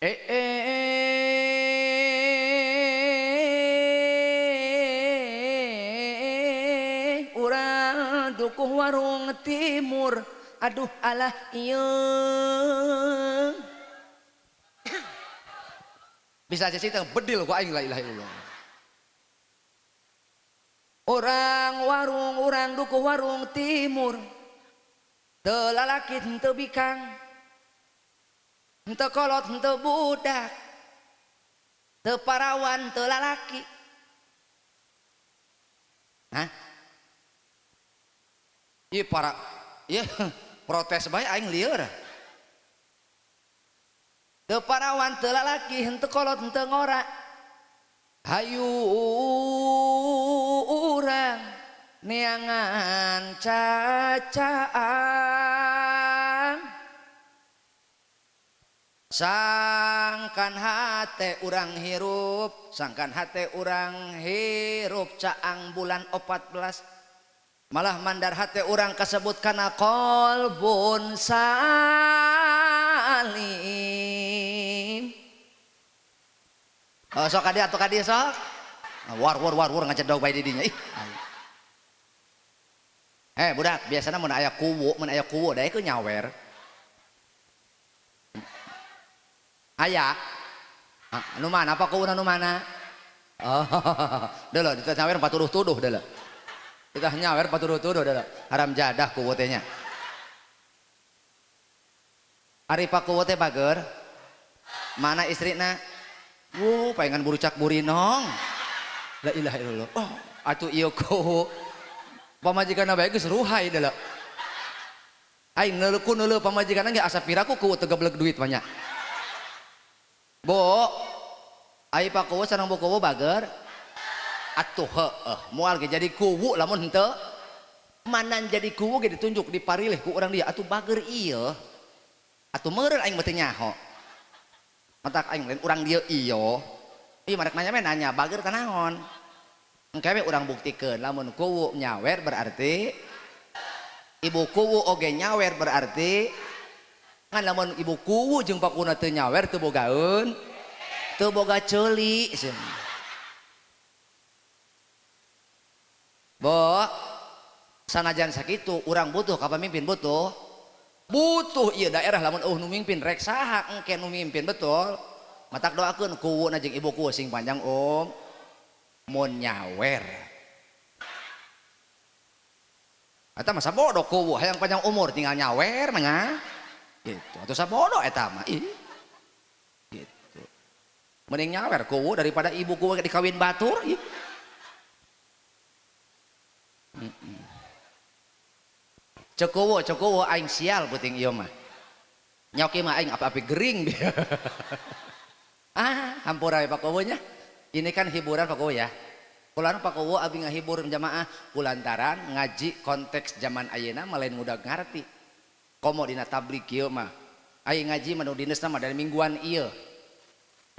Urang dukuh warung timur aduh alah iya bisa aja sih bedil ku aing la ilaha illallah. Orang warung urang dukuh warung timur teu lalaki teu bikang henteu kolot henteu budak teu parawan teu lalaki. Hah? Ieu para ieu protes bae aing lieur. Teu parawan teu lalaki henteu kolot henteu ngora. Hayu urang neangan cacaang. Sangkan hate urang hirup, sangkan hate urang hirup caang bulan 14 malah mandar hate urang kasebut kana qalbun salim. Oh, sok kadieu atuh kadieu sok. War war war war ngacedog bae di dinya ih. Budak, biasana mun aya kuwu daekeun nyawer. Aya anu mana apa kuwu anu mana? Oh, deuleu ditah nyawer patuduh-tuduh deuleu. Ditah nyawer patuduh-tuduh deuleu. Haram jadah kuwu teh nya. Ari pak kuwu teh bager. Mana istrina? Wuh, paengan burucak burinong. La ilaha illallah. Oh, atuh ieu kuwu. Pamajikanna bae geus ruhai deuleu. Aing neuleuh ku neuleuh pamajikanna ge asa piraku kuwu teu geblek duit mah nya. Bu, ai pak kuwu sareng bu kuwu bager atuh heueuh moal ge jadi kuwu lamun henteu manan jadi kuwu ge ditunjuk diparilih ku urang dia atuh bager ieu atuh meureun aing mah teu nyaho matak aing lain urang dieu ieu ieu marek nanya mah nanya bager teh naon engke we urang buktikeun lamun kuwu nyawer berarti ibu kuwu oge nyawer berarti ngan lamun ibu kuwu jeung pakuna teu nyawer teu bogaeun teu boga ceuli. Bo sanajan sakitu urang butuh ka pamimpin butuh butuh ieu daerah lamun eueuh nu mimpin rek saha engke nu mimpin betul matak doakeun kuwuna jeung ibu kuwu sing panjang mun nyawer eta mah sabodo kuwu hayang panjang umur tinggal nyawer mah nya. Gitu atau sabodo eta mah ih gitu mending nyawer kuwu daripada ibu kuwu dikawin batur ih. Cek kuwu aing sial puting ieu mah nyoki mah aing api-api gering. Ah hampura we Pak Kuwu nya, ini kan hiburan Pak Kuwu ya. Kulan Pak Kuwu abi ngahibur jamaah kulantaran ngaji konteks zaman ayeuna mah lain mudah ngarti. Komo dina tabligh kieu mah aing ngaji mah nu dinesna mah dari mingguan ieu.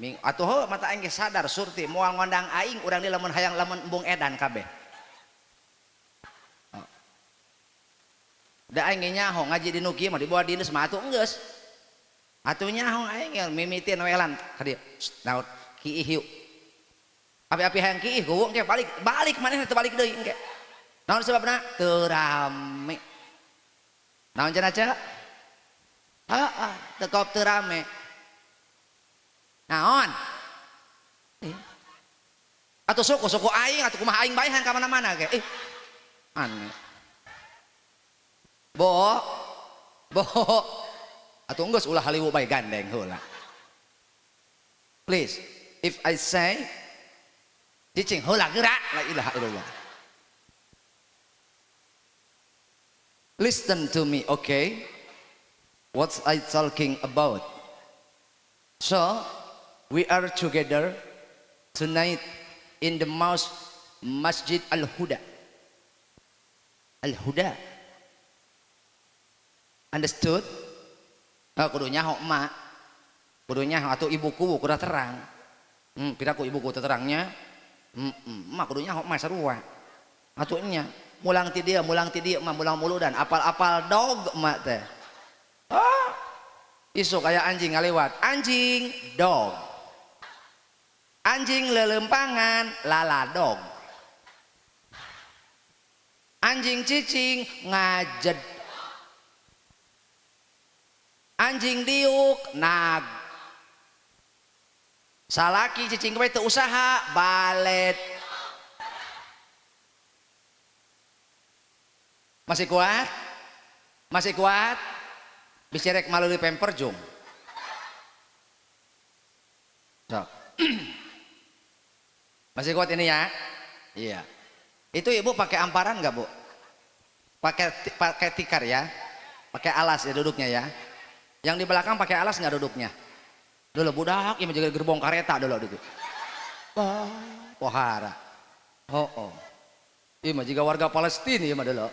Ming atuh heuh mata aing ge sadar surti moal ngondang aing urang di lamun hayang lamun embung edan kabeh. Da aing ge nyaho ngaji di nu kieu mah dibawa dines mah atuh enggeus. Atuh nyaho aing ge mimitin welan ka dieu. Naon kiih yuk. Api-api hayang kiih kuwu engke balik balik manehna teu balik deui engke. Naon sebabna? Teu rame. Naon cenah ceu? Heeh, teu kop teu rame. Naon? Atuh suku-suku aing atuh kumaha aing bae hayang ka mana-mana ge. Ih. Aneh. Bo. Bo. Atuh enggeus ulah haliwu bae gandeng heula. Please, if I say cicing heula gerak la ilaha illallah. Listen to me, okay? What I talking about? So, we are together tonight in the mosque Masjid Al-Huda. Al-Huda. Understood? Oh, kudu nyaho emak. Kudu nyaho atuh ibu kuwu kudu terang. Piraku ibu kuwu terangnya. Emak kudu nyaho emak sarua. Atuh nya mulang ti dieu, mulang ti dieu, emak mulang muludan, apal-apal dog emak teh. Ah. Isuk kayak anjing ngalewat, anjing dog. Anjing lelempangan laladog. Anjing cicing ngajed. Anjing diuk nag. Salaki cicing we teu usaha balet. Masih kuat? Masih kuat? Bisa rek malu di pemper jung. So. Masih kuat ini ya? Iya. Itu ibu pakai amparan nggak, Bu? Pakai tikar ya? Pakai alas ya duduknya ya? Yang di belakang pakai alas nggak duduknya? Dulu budak yang menjaga gerbong kereta dulu duduk. Wah, pohara. Oh, oh. Iya mah jika warga Palestina iya mah dulu.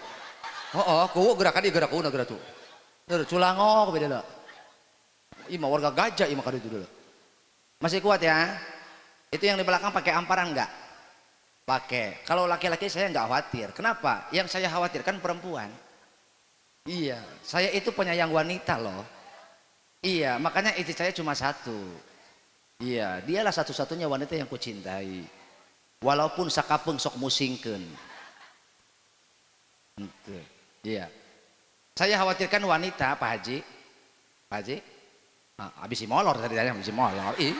Oh, oh, ku gerakan ieu gerak kuna gerak tuh. Dulu culangok beda dulu. Iya mah warga Gaza iya mah kadu dulu. Masih kuat ya? Itu yang di belakang pakai amparan nggak? Pakai. Kalau laki-laki saya nggak khawatir. Kenapa? Yang saya khawatirkan perempuan. Iya, saya itu penyayang wanita loh. Iya, makanya istri saya cuma satu. Iya, dialah satu-satunya wanita yang kucintai. Walaupun sakapeung sok musingkeun. Iya. Saya khawatirkan wanita, Pak Haji. Pak Haji? Ah, habis si molor tadi, habis si molor. Ih.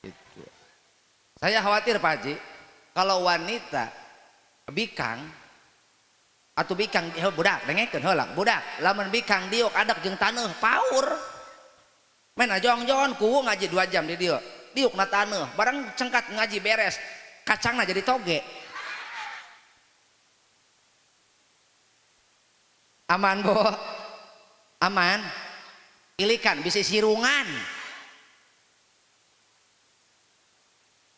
Gitu. Saya khawatir Pak Haji, kalau wanita bikang atau bikang budak dengekeun heula budak lamun bikang diuk adak jeung taneuh paur main jongjon ku ngaji 2 jam di dieu diuk na taneuh barang cengkat ngaji beres kacangna jadi toge. Aman, Bu? Aman? Ilikan bisi sirungan.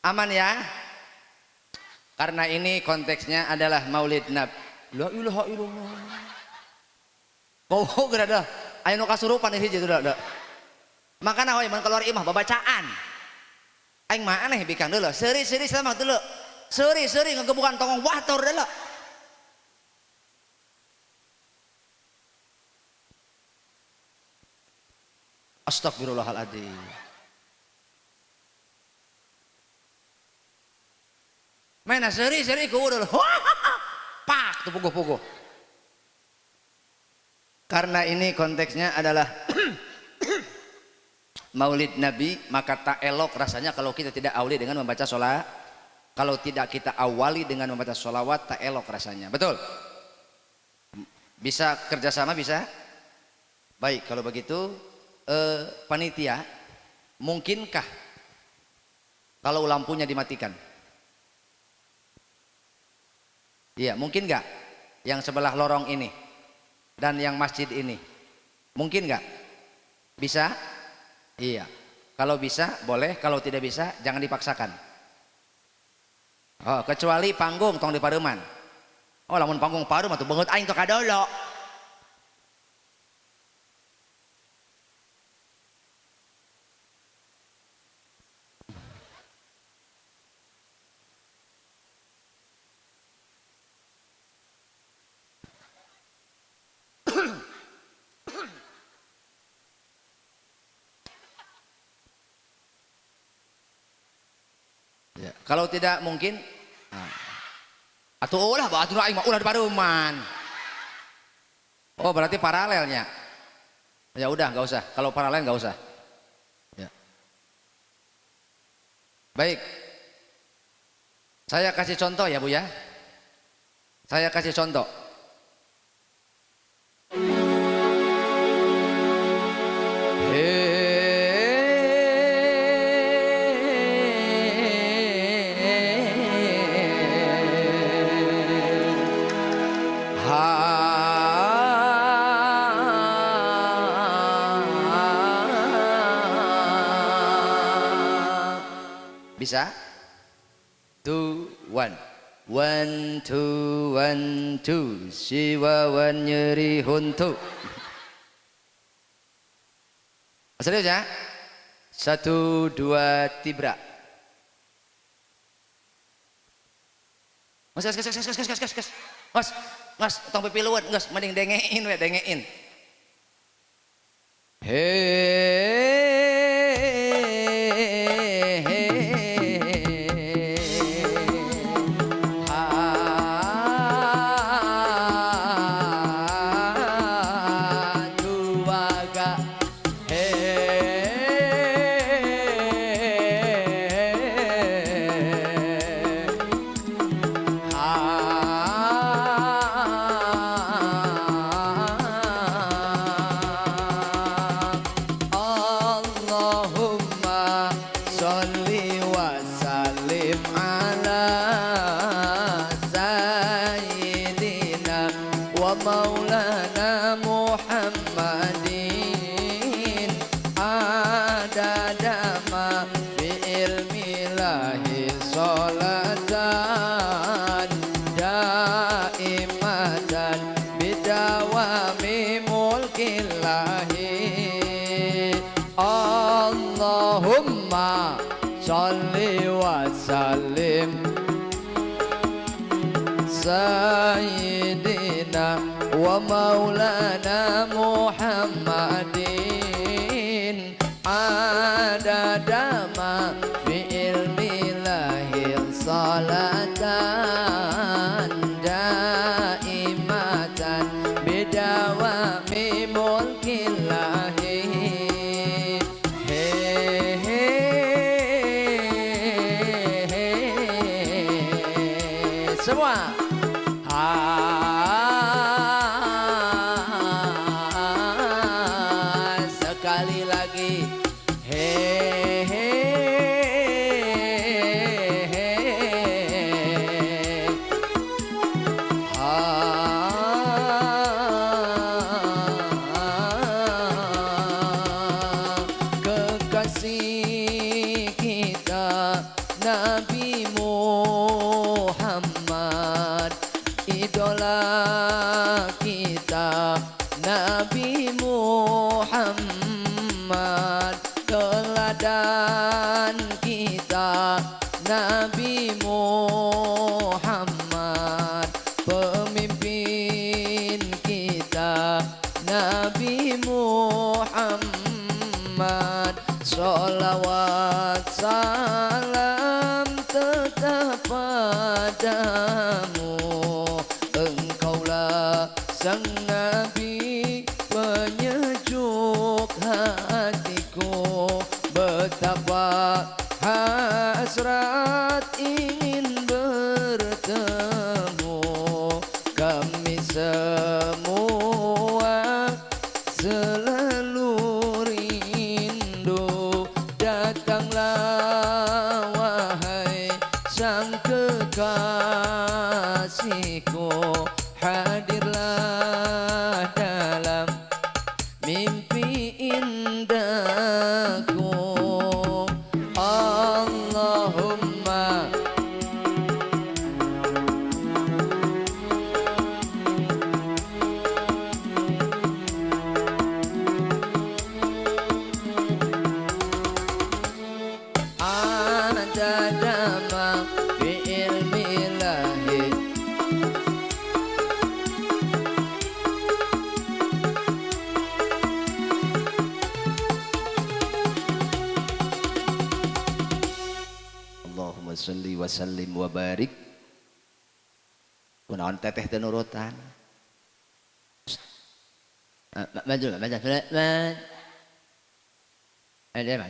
Aman ya? Karena ini konteksnya adalah Maulid Nabi. La ilaha illallah. Oh, geura dah. Aya nu kasurupan hiji tuh dah. Makana we mun keluar imah babacaan. Aing mah aneh bikang deuleu. Seuri-seuri sama deuleu. Seuri-seuri ngegebukan tongong watur deuleu. Astagfirullahaladzim. Mana seuri-seuri ku deuleu. Pak tuh puguh-puguh. Karena ini konteksnya adalah Maulid Nabi, maka tak elok rasanya kalau kita tidak awali dengan membaca sholawat. Kalau tidak kita awali dengan membaca sholawat, tak elok rasanya. Betul? Bisa kerjasama bisa? Baik, kalau begitu panitia, mungkinkah kalau lampunya dimatikan? Iya, mungkin nggak? Yang sebelah lorong ini dan yang masjid ini, mungkin nggak? Bisa? Iya. Kalau bisa boleh, kalau tidak bisa jangan dipaksakan. Oh, kecuali panggung tong di pareman. Oh, lamun panggung pareum atuh beungeut aing teu kadolo. Ya, kalau tidak mungkin, nah, atau ulah, atuh aing mah ulah di paruman. Oh, berarti paralelnya. Ya udah, nggak usah. Kalau paralel nggak usah. Ya. Baik. Saya kasih contoh ya, Bu ya. Saya kasih contoh. Bisa? 2 1 1 2 1 2 siwawan nyeri huntu. Serius ya? 1 2 tibra. Mas, mas, mas, mas, mas, mas, mas, mas, tong pipiluan, mas, mending dengein we, dengein. He Sayyidina wa maulana Muhammadin adada ma fi ilmillahi salatan daimatan bidawami mulkillahi. He he he semua. Sekali lagi. He he he. Kekasih kita Nabi Muhammad, idola kita Nabi Muhammad, teladan kita Nabi Muhammad, pemimpin kita Nabi Muhammad. Sholawat salam tetap padamu, engkaulah sang Nabi penyejuk hatiku. Betapa hasrat ingin bertemu, kami semua selalu rindu. Datanglah wahai sang kekasihku, hadirlah dalam mimpi indahku. Allahumma adada ma fi ilmillahi. Allahumma sholli wa sallim wa barik. Kunaon teteh teu nurutan. Maju maju maju.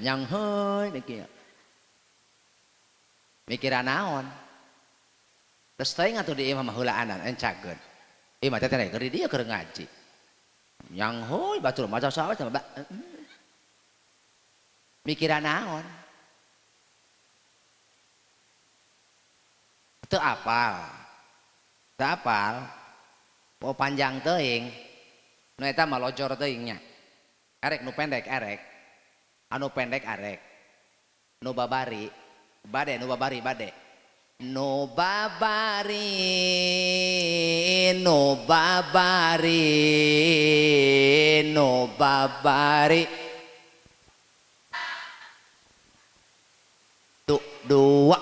Nyang heuy mikir. Mikiran naon? Terus teuing atuh di imah mah heulaanan encageun. Imah teh teh keur di dieu keur ngaji. Nyang heuy batur maca sawah sama mikiran naon? Teu apal. Teu apal. Po panjang teuing. Nu eta mah lojor teuing nya. Erek nu pendek erek. Anu pendek arek. Nu babari bade, nu babari bade. Nu babari, nu babari, nu babari. Tuh dua.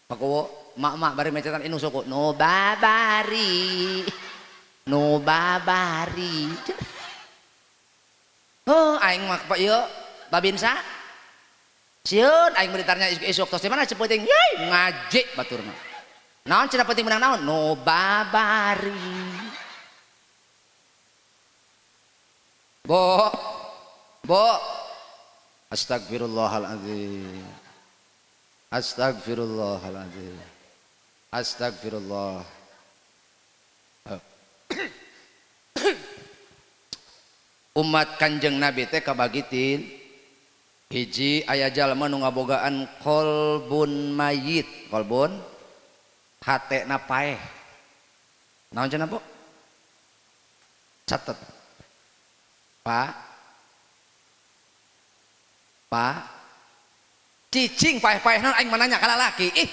Pak Kuwu, mak-mak bari mecetan indung suku nu babari. Nu babari. Oh, aing mah Pak ieu babinsa. Sieun aing meritarnya isuk-isuk tos di mana cepeuting yeuy ngaji batur mah. Naon cenah penting menang naon? Nu babari. Bo. Bo. Astagfirullahaladzim. Astagfirullahaladzim. Astagfirullah. Umat Kanjeng Nabi teh kabagi tin hiji aya jalma nu ngabogaan qalbun mayit, qalbun hatena paeh. Naon cenah, Bu? Catet. Pak. Pak. Cicing paeh-paeh naon aing mananya ka lalaki. Ih.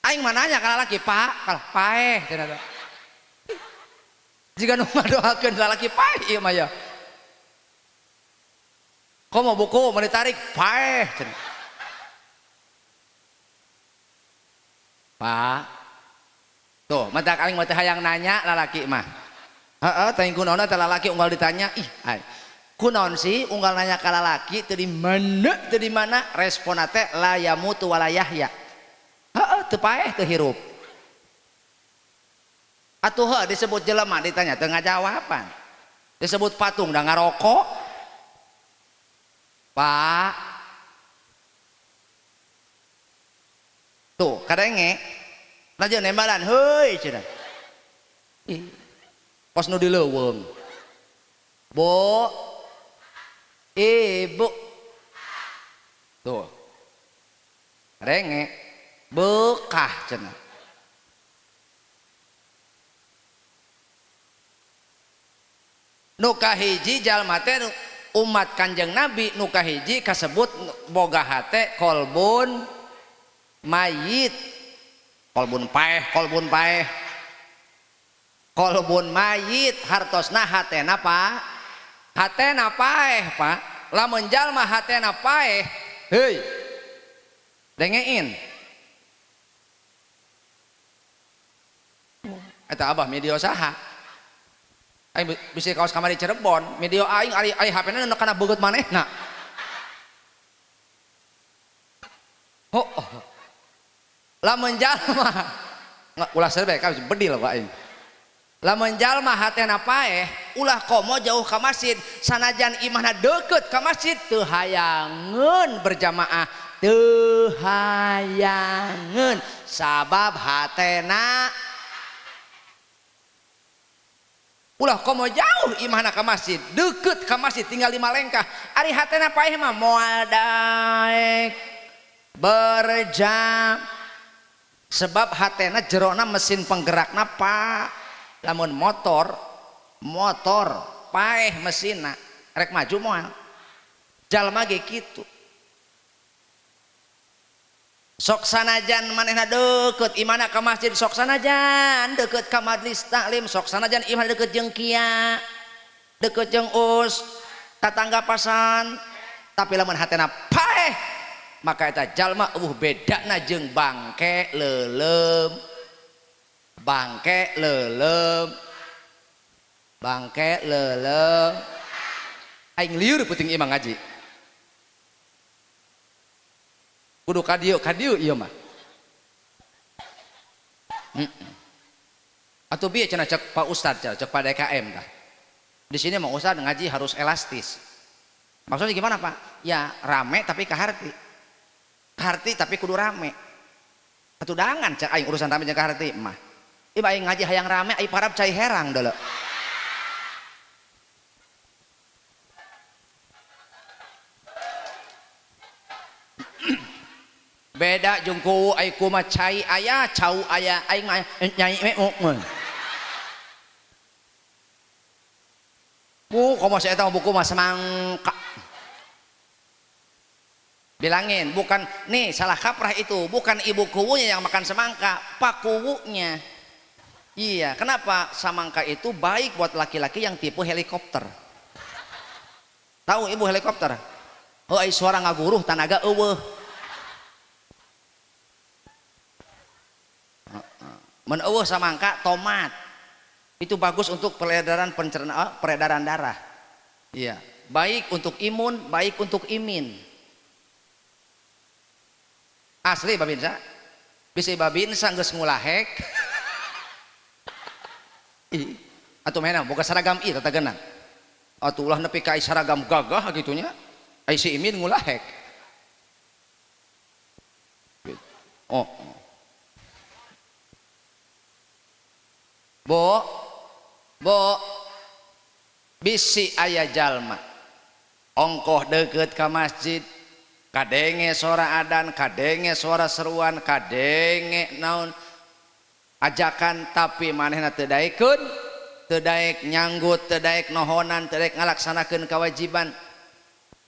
Aing mananya ka lalaki, Pak, kalah paeh cenah teh. Jika nu ngadoakeun lalaki paeh ieu mah ya. Komo buku mau ditarik paeh cenah. Pak. Tuh, matak aing mah teh hayang nanya lalaki mah. Heeh, teh kunaon teh lalaki unggal ditanya, ih, ai. Kunaon sih unggal nanya ka lalaki teu di mana, teu di mana responna teh la yamutu wala yahya. Heeh, teu paeh teu hirup. Atuh heuh disebut jelema ditanya teu ngajawaban. Disebut patung da ngarokok. Pak. Tuh, kadenge. Lanjut nembalan, heuy cenah. Ih. Kos nu di leuweung. Bu. Ibu. Tuh. Kadenge. Bekah cenah. Nu kahiji jalma teh umat Kanjeng Nabi nu kahiji kasebut boga hate kolbun mayit, kolbun paeh, kolbun paeh, kolbun mayit hartosna hatena pak, hatena paeh pak. Lamun jalma hatena paeh, heuy, dengein. Eta abah media saha? Aing bisi kaos kamari Cirebon, media aing ari ari HP-na nu kana beugeut manehna. Oh, oh. Lamun jalma ulah serbe ka bedil ku aing. Lamun jalma hatena paeh, ulah komo jauh ka masjid, sanajan imahna deukeut ka masjid teu hayangeun berjamaah, teu hayangeun sabab hatena ulah komo jauh imahna ka masjid, deukeut ka masjid tinggal 5 lengkah. Ari hatena paeh mah moal daek berjam. Sebab hatena jerona mesin penggerakna pak. Lamun motor, motor paeh mesinna rek maju moal. Jalma ge kitu. Sok sanajan manehna deukeut imahna ka masjid, sok sanajan deukeut ka majlis taklim, sok sanajan imahna deukeut jeung kia, deukeut jeung us, tatangga pasan, tapi lamun hatena paeh maka eta jalma eueuh bedana jeung bangke leuleum, bangke leuleum, bangke leuleum. Aing lieur peuting imah ngaji. Kudu kadieu kadieu ieu mah. Atuh bieu cenah cek Pak Ustad, cek Pak DKM tah. Di sini mah Ustad ngaji harus elastis. Maksudnya gimana Pak? Ya rame tapi kaharti. Kaharti tapi kudu rame. Atuh dangan cek aing urusan rame jeung kaharti mah. Ieu aing ngaji hayang rame ai parab cai herang deuleu. Beda jeung kuwu ai kumaha cai aya cau aya aing mah nyai we mun. Bu komo si eta buku mah semangka. Bilangin bukan nih salah kaprah itu, bukan ibu kuwunya yang makan semangka, pak kuwunya. Iya, kenapa? Samangka itu baik buat laki-laki yang tipe helikopter. Tahu ibu helikopter? Oh, ai suara ngaguruh tanaga eueuh. Mun eueuh samangka tomat. Itu bagus untuk peredaran pencernaan, peredaran darah. Iya, baik untuk imun, baik untuk imin. Asli babinsa. Bisi babinsa geus ngulahek. Ih, atuh mehna boga seragam ieu tatageuna. Atuh ulah nepi ka seragam gagah gitunya. Ai si imin ngulahek. Oh. Bo, bo, bisi aya jalma ongkoh deket ka masjid, kadenge suara adan, kadenge suara seruan, kadenge naon ajakan, tapi manehna teu daekeun, teu daek nyanggut, teu daek nohonan, teu daek ngalaksanakeun kewajiban.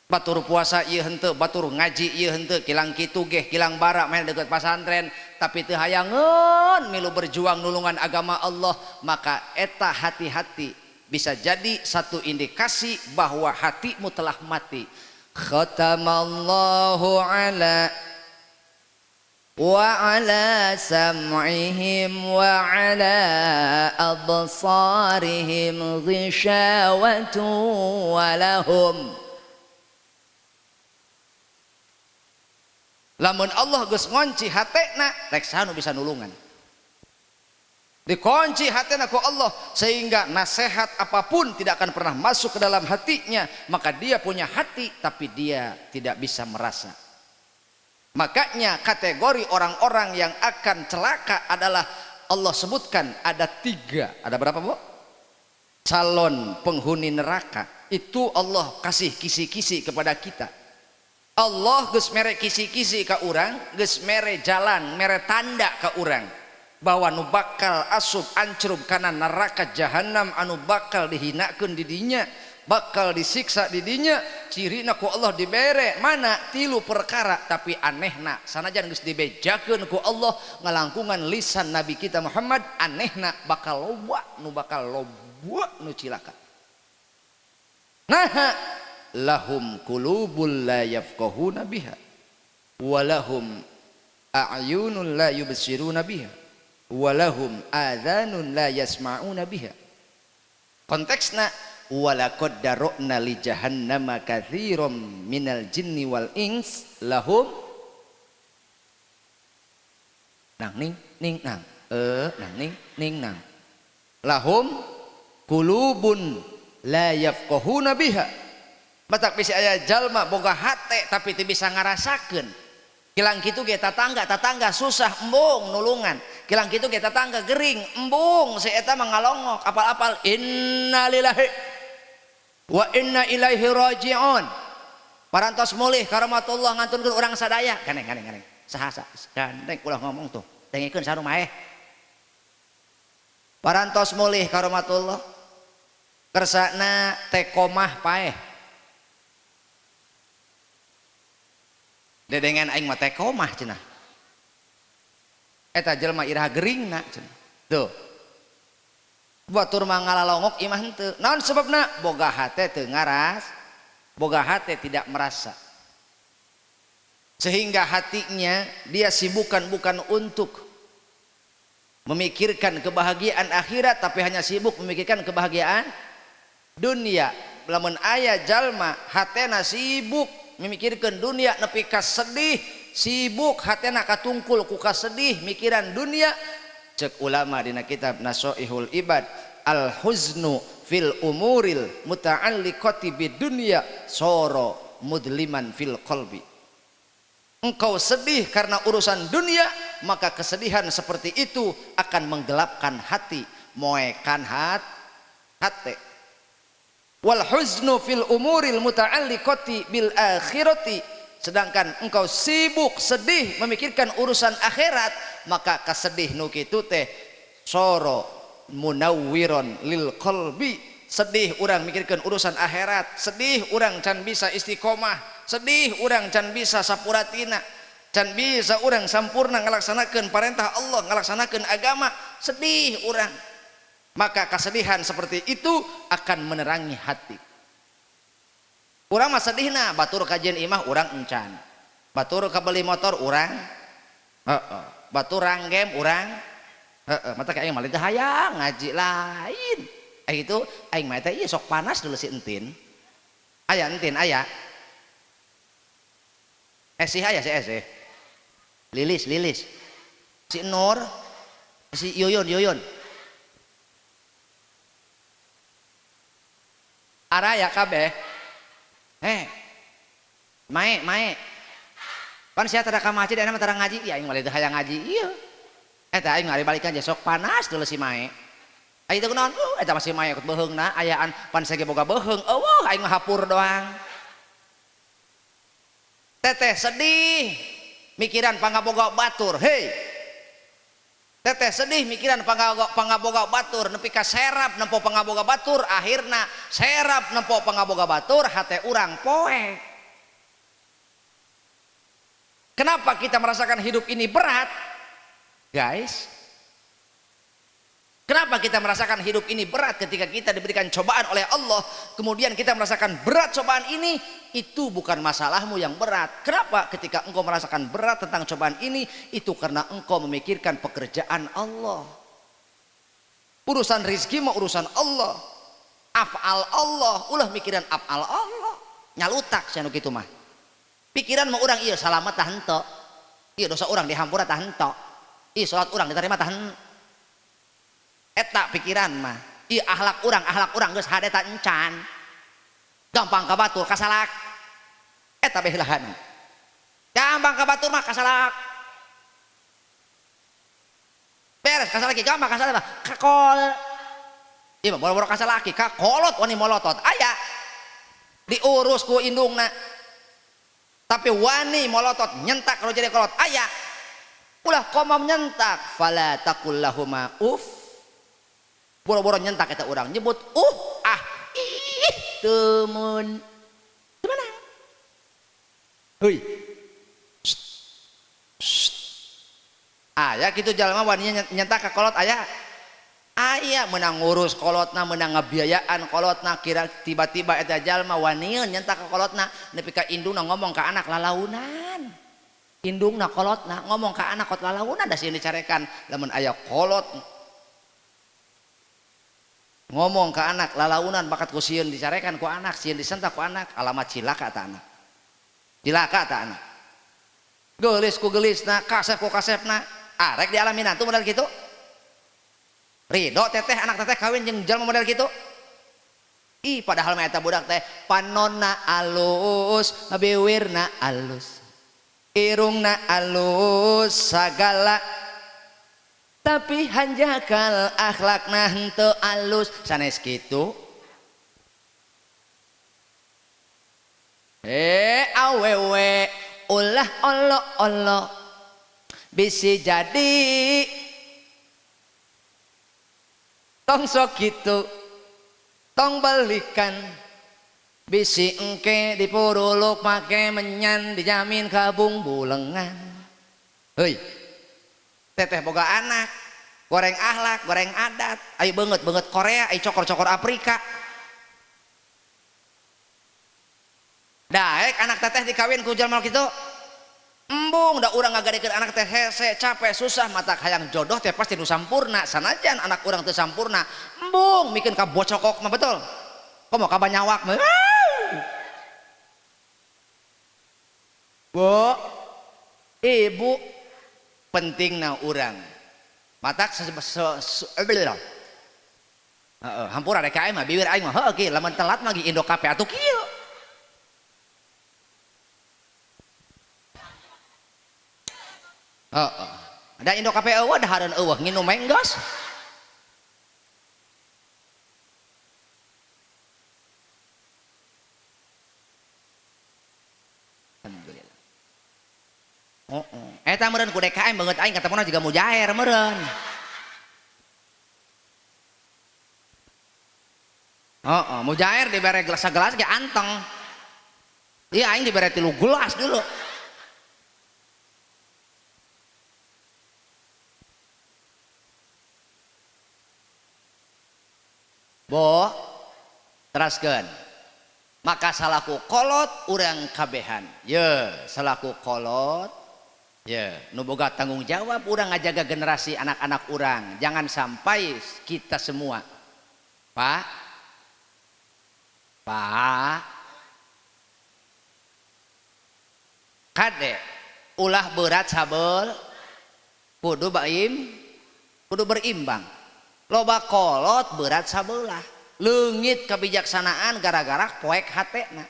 Batur puasa ieu henteu, batur ngaji ieu henteu, kilang kitu geh, kilang bara main deket pasantren, tapi teu hayangeun milu berjuang nulungan agama Allah, maka eta hati-hati bisa jadi satu indikasi bahwa hatimu telah mati. Khatamallahu ala wa ala sam'ihim wa ala absarihim ghishawatun wa lahum. Lamun Allah geus ngonci hatena, rek saha nu bisa nulungan. Dikunci hatena ku Allah sehingga nasihat apapun tidak akan pernah masuk ke dalam hatinya, maka dia punya hati tapi dia tidak bisa merasa. Makanya kategori orang-orang yang akan celaka adalah Allah sebutkan ada 3, ada berapa Bu? Calon penghuni neraka. Itu Allah kasih kisi-kisi kepada kita. Allah geus mere kisi-kisi ka urang, geus mere jalan, mere tanda ka urang bahwa nu bakal asup ancrub kana neraka jahanam, anu bakal dihinakeun di dinya, bakal disiksa di dinya, cirina ku Allah dibere mana 3 perkara, tapi anehna sanajan geus dibejakeun ku Allah ngalangkungan lisan Nabi kita Muhammad, anehna bakal loba nu bakal loba nu cilaka. Nah, lahum qulubul la yafqahuna biha wa lahum a'yunun la yubsiruna biha wa lahum adhanun la yasma'una biha. Konteksna walaqad dara'na li jahannama katsiran minal jinni wal ins lahum nang ning ning nang nang ning ning nang lahum qulubun la yafqahuna biha. Batak bisi aya jalma boga hate tapi teu bisa ngarasakeun. Kilang kitu ge tatangga susah embung nulungan. Kilang kitu ge tatangga gering embung si eta mah ngalongok apal-apal innalillahi wa inna ilaihi rajiun. Parantos mulih karamatullah ngantunkeun urang sadaya. Gandeng gandeng gandeng. Saha gandeng ulah ngomong tuh. Dengekeun saha nu maeh. Parantos mulih karamatullah. Kersana teh komah paeh. Dedengan aing mah teh komah cenah. Eta jelema iraha geringna cenah. Tuh. Batur mah ngalalongok imah henteu. Naon sebabna? Boga hate teu ngaras, boga hate tidak merasa. Sehingga hatinya dia sibukan bukan untuk memikirkan kebahagiaan akhirat, tapi hanya sibuk memikirkan kebahagiaan dunia. Lamun aya jalma hatena sibuk memikirkan dunia nepi ka sedih, sibuk hatena katungkul ku kasedih mikiran dunia. Cek ulama dina kitab Nasoihul Ibad, al huznu fil umuril muta'alliqati bid dunya soro mudliman fil qalbi. Engkau sedih karena urusan dunia, maka kesedihan seperti itu akan menggelapkan hati, moekan hati. Wal huznu fil umuril muta'alliqati bil akhirati. Sedangkan engkau sibuk sedih memikirkan urusan akhirat, maka kasedih nu kitu teh soro munawwiron lil qalbi. Sedih urang mikirkan urusan akhirat, sedih urang can bisa istiqomah, sedih urang can bisa sapuratina, can bisa urang sampurna ngalaksanakeun parentah Allah, ngalaksanakeun agama, sedih urang. Maka kesedihan seperti itu akan menerangi hati. Urang mah sedihna, batur kajian imah urang encan, batur kabeli motor urang, batur ranggem urang, Heeh, mata aing mah teu hayang ngaji lain. Itu aing mah teh ieu sok panas dulu si Entin. Aya Entin aya. Esih aya si Esih. Lilis, Lilis. Si Nur, si Yuyun, Yuyun. Araya kabeh. Mae, mae. Pan sia tara ka masjid ayeuna mah tara ngaji, ya aing mah teu hayang ngaji ieu. Eta aing ngari balikan je sok panas dulu si Mae. Aya teh kunaon? Eta mah si Mae ikut beuheungna ayaan pan sage boga beuheung. Eueuh aing mah hapur doang. Teteh sedih mikiran pangaboga batur. Hei. Teteh sedih mikiran pangaboga batur nepi ka serap nempo pangaboga batur, akhirna serap nempo pangaboga batur hate urang poek. Kenapa kita merasakan hidup ini berat? Guys, kenapa kita merasakan hidup ini berat ketika kita diberikan cobaan oleh Allah, kemudian kita merasakan berat cobaan ini, itu bukan masalahmu yang berat. Kenapa ketika engkau merasakan berat tentang cobaan ini, itu karena engkau memikirkan pekerjaan Allah. Urusan rizki mah urusan Allah. Af'al Allah, ulah mikiran af'al Allah. Nyalutak sia nu kitu mah. Pikiran mah urang ieu salamet tah henteu. Ieu dosa urang dihampura tah henteu. Ieu salat urang diterima tah henteu. Eta pikiran mah. Ieu akhlak urang geus hade ta encan. Gampang ka batur kasalak. Eta behlahan. Gampang ka batur mah kasalak. Beres kasalaki gampang kasalak mah kakol. Ieu mah boro-boro kasalaki kakolot wani molotot. Aya diurus ku indungna. Tapi wani molotot nyentak kalau jadi kolot aya. Ulah komam nyentak fala taqul lahuma uff. Boro-boro nyentak eta urang nyebut ah ih temen gimana? Hei. Aya kitu jalma wani nyentak ka kolot aya. Aya menang ngurus kolotna, menang ngabiayaan kolotna, kira tiba-tiba eta jalma waniun nyentak ka kolotna nepi ka indungna ngomong ka anak lalaunan. Indungna kolotna ngomong ka anak kot lalaunan da sieun dicarekan lamun aya kolot ngomong ke anak lalaunan bakat ku sieun dicarekan ku anak, sieun disentak ku anak, alamat cilaka ta anak. Cilaka ta anak. Geulis ku geulisna, kasep ku kasepna, arek dialaminan tuh model kitu. Ridho teteh anak teteh kawin jeung jalma model kitu. Ih padahal mah eta budak teh panonna alus, biwirna alus, irungna alus sagala. Tapi hanjakal akhlakna henteu alus sanes kitu. Awewe ulah olo-olo bisi jadi tong sok kitu tong balikan bisi engke dipuruluk make menyan dijamin kabung bulengan. Heuy teteh boga anak goreng akhlak goreng adat ayo banget banget Korea ayo cokor-cokor Afrika daek anak teteh dikawin ku jalma kitu embung da urang ngagadekeun anak teh hese capek susah mata hayang jodoh teh pasti nu sampurna sanajan anak urang teu sampurna embung mikeun ka bocokok mah betul komo ka banyawak mah. Bu ibu pentingna urang matak hampura rek aing mah biwir aing mah heuh ki lamun telat mah gi Indo Kape atuh kieu. Heeh. Da Indo Kape eueuh dahareun eueuh nginum we geus. Alhamdulillah. Heeh. Eta meureun ku DKM beungeut aing katemuna juga mujair meureun. Heeh, mujair dibere gelas gelas ge anteng. Iya aing dibere 3 gelas dulu. Bo, teraskeun. Maka salaku kolot urang kabehan. Ye, salaku kolot Ya, nu boga tanggung jawab urang ngajaga generasi anak-anak urang. Jangan sampai kita semua, Pak, Pak, kade ulah berat sabel, kudu baim, kudu berimbang. Loba kolot berat sabelah, leungit kebijaksanaan gara-gara poek hatena.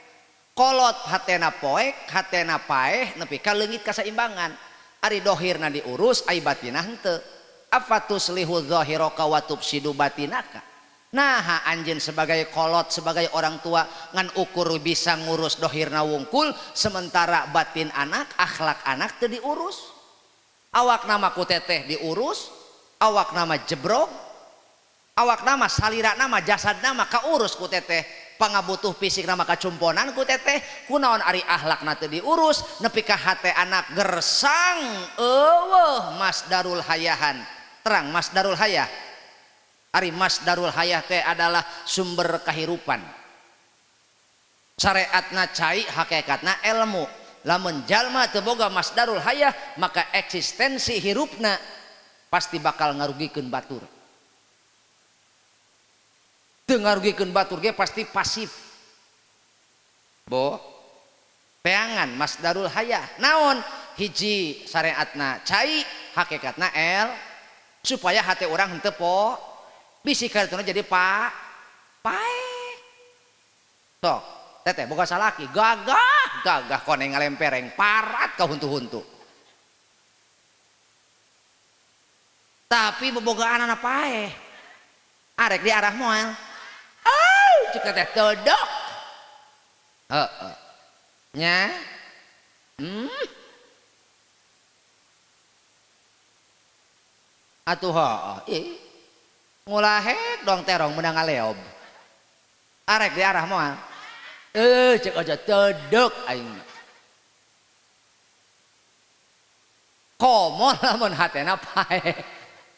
Kolot hatena poek, hatena paeh, nepi ka leungit kasaimbangan. Ari dohirna diurus, ai batinah henteu. Afatuslihu zahiraka wa tufsidu batinaka. Nah, anjeun sebagai kolot, sebagai orang tua ngan ukur bisa ngurus dohirna wungkul, sementara batin anak, akhlak anak teu diurus. Awak nama ku teteh diurus, awak nama jebrog, awak nama salira nama jasad nama kaurus ku teteh. Pangabutuh fisik nama kacumponan ku teteh, kunaon ari akhlakna teu diurus, nepi ka hate anak gersang eueuh masdarul hayahan. Terang masdarul hayah. Ari masdarul hayah teh adalah sumber kahirupan. Syariatna cai, hakikatna ilmu. Lamun jalma teu boga masdarul hayah, maka eksistensi hirupna pasti bakal ngarugikeun batur. Teu ngarugikeun batur ge pasti pasif. Bo peangan masdarul hayah. Naon? Hiji syariatna cai, hakikatna el, supaya hate urang henteu po bisi karituna jadi pa pae. Tok, teteh boga salaki, gagah gagah koneng ngalempereng, parat ka huntu-huntu. Tapi bobogaan anak pae. Arek di arah moal. Au, cek teteh todok. Heeh. Nya. Atuh heuh. Ih. Ngulahek dong terong menang ngaleob. Arek di arah moal. Cek aja todok aing. Komo lamun hatena pae.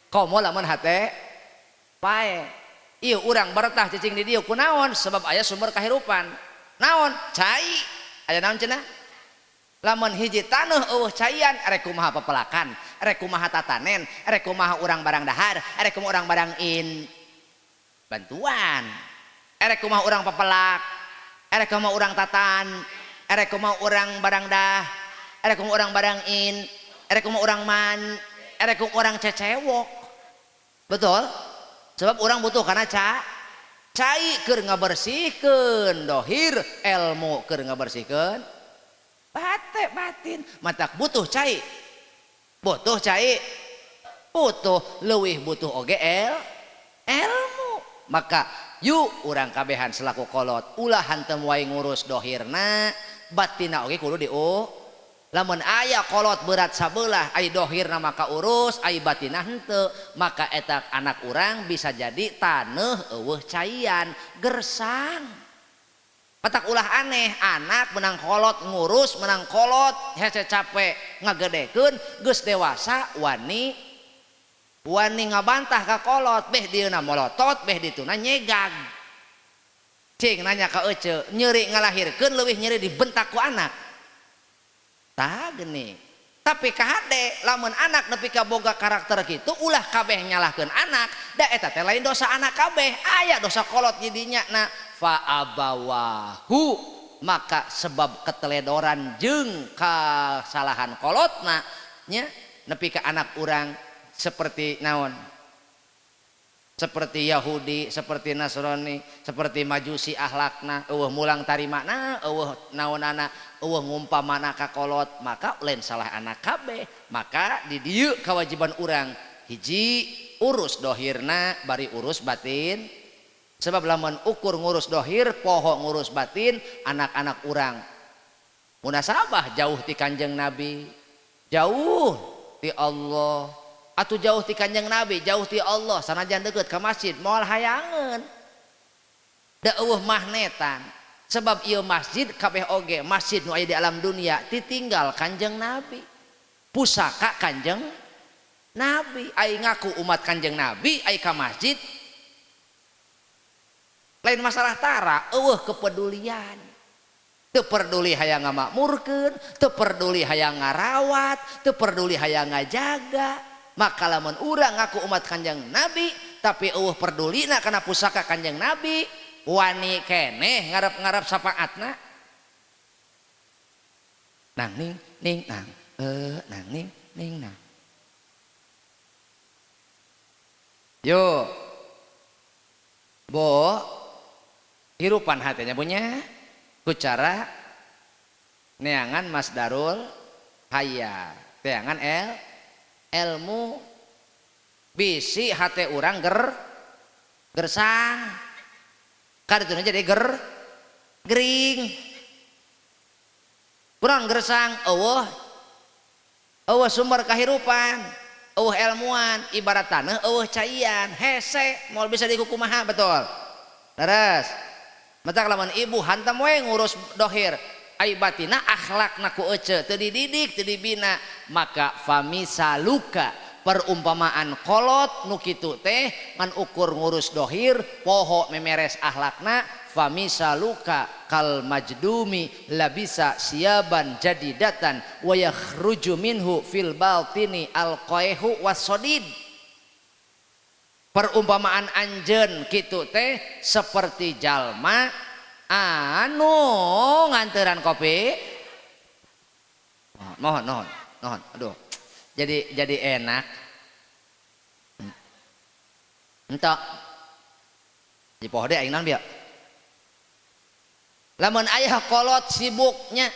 Komo lamun hate pae. Ieu urang bertah cicing di dieu kunaon sebab aya sumber kahirupan. Naon? Cai. Aya naon cenah? Lamun hiji taneuh eueuh caian arek kumaha pepelakan, arek kumaha tatanen, arek kumaha urang barang dahar, arek kumaha urang barang in bantuan, arek kumaha urang pepelak, arek kumaha urang tatan, arek kumaha urang barang dah, arek kumaha urang barang in, arek kumaha urang man, arek kumaha urang cecewok. Betul? Sebab urang butuh karena cai keur ngabersihkeun dohir, ilmu keur ngabersihkeun bate batin. Matak butuh cai, butuh cai, butuh leuwih butuh oge ilmu. Maka yuk urang kabehan selaku kolot ulah hantem wae ngurus dohirna, batina oge kudu diu. Lamun aya kolot berat sabelah, ai dohirna maka urus, ai batina henteu, maka eta anak urang bisa jadi taneuh eueuh caian, gersang. Petak ulah aneh, anak menang kolot ngurus, menang kolot hese capek ngagedekeun, geus dewasa wani wani ngabantah ka kolot, beh dieuna molotot, beh dituna nyegag. Cing nanya ka ece, nyeri ngalahirkeun leuwih nyeri dibentak ku anak. Tah geuning. Tapi kahade lamun anak nepi ka boga karakter kitu ulah kabeh nyalahkeun anak, da eta teh lain dosa anak kabeh, aya dosa kolot jadinya na fa abawahu, maka sebab keteledoran jeung kasalahan kolotna nya nepi ka anak urang seperti naon? Seperti Yahudi, seperti Nasrani, seperti Majusi akhlakna, eueuh mulang tarimana, eueuh naonana, eueuh ngumpamana ka kolot, maka lain salah anak kabeh. Maka di dieu kewajiban urang hiji urus dohirna bari urus batin. Sebab lamun ukur ngurus dohir, poho ngurus batin, anak-anak urang munasabah jauh ti Kanjeng Nabi, jauh ti Allah. Atuh jauh ti Kanjeng Nabi, jauh ti Allah, sanajan deukeut ka masjid moal hayangeun. Da eueuh magnetan. Sebab ieu masjid kabeh oge masjid nu aya di alam dunia ditinggal Kanjeng Nabi. Pusaka Kanjeng Nabi, ai ngaku umat Kanjeng Nabi, ai ka masjid lain masalah tara, eueuh kepedulian. Teu peduli hayang ngamakmurkeun, teu peduli hayang ngarawat, teu peduli hayang ngajaga. Maka lamun urang ngaku umat Kanjeng Nabi tapi eueuh pedulina kana pusaka Kanjeng Nabi, wani keneh ngarep-ngarep syafaatna. Nang ning ning nang nang ning ning nang. Yo. Bo hirupan hatenya punya ku cara neangan masdarul haya, neangan ilmu bisi hate urang gersang kadituna jadi gering kurang gersang eueuh eueuh sumber kahirupan eueuh ilmuan ibarat taneuh eueuh caian hese moal bisa dikukumaha betul leres. Matak lamun ibu hantam we ngurus dohir ai batina akhlakna ku ece teu dididik teu dibina maka famisaluka perumpamaan kolot nu kitu teh ngan ukur ngurus dohir poho memeres akhlakna famisaluka kal majdumi labisa siaban jadidatan wa yakhruju minhu fil batini alqaihu wasodid. Perumpamaan anjeun kitu teh seperti jalma anu nganteran kopi. Mohon mohon aduh jadi enak entok di poho deh aing naon bieu lamun aya kolot sibuknya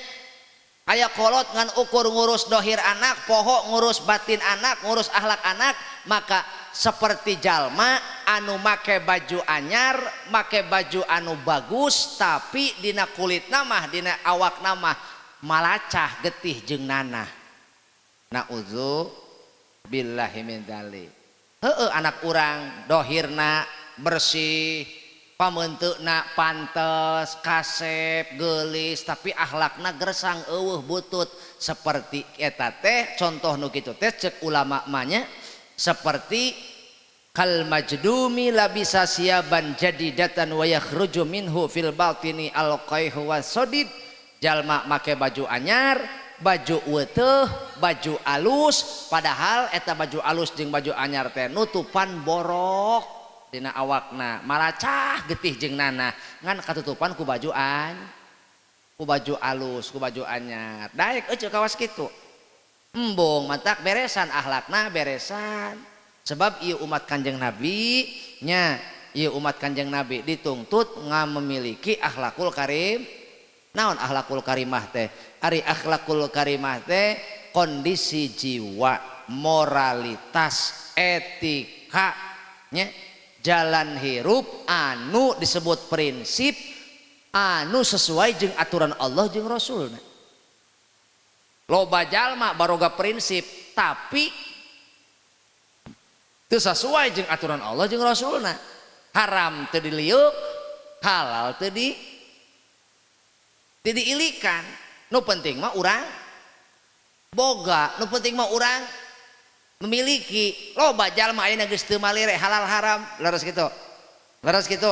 aya kolot ngan ukur ngurus dohir anak poho ngurus batin anak ngurus akhlak anak maka seperti jalma anu make baju anyar make baju anu bagus tapi dina kulit namah dina awak namah malacah getih jeung nanah. Na'udzu billahi min dzalik. Heueuh anak urang dohirna bersih pameunteuна pantes kasep geulis tapi akhlakna gersang eueuh butut seperti eta teh contoh nu kitu teh cek ulama mah nya seperti kal majdumi labisa siaban jadidatan wa yakhruju minhu fil batini alqaihu wasodid. Jalma make baju anyar baju weuteuh baju alus padahal eta baju alus jeung baju anyar teh nutupan borok dina awakna malacah getih jeung nanah ngan katutupan ku baju ku baju alus ku baju anyar daek euceu kawas kitu embung matak beresan akhlakna beresan sebab ieu umat Kanjeng Nabi nya ieu umat Kanjeng Nabi dituntut memiliki akhlakul karim. Naon akhlakul karimah teh? Ari akhlakul karimah teh kondisi jiwa, moralitas, etika nya, jalan hirup anu disebut prinsip anu sesuai jeung aturan Allah jeung Rasulna. Loba jalma baroga prinsip tapi teu sesuai jeung aturan Allah jeung Rasulna. Haram teu diliuk, halal teu diilikan. Nu penting mah urang boga, nu penting mah urang memiliki. Loba jalma ayeuna geus teu malire halal haram, leres kitu. Leres kitu.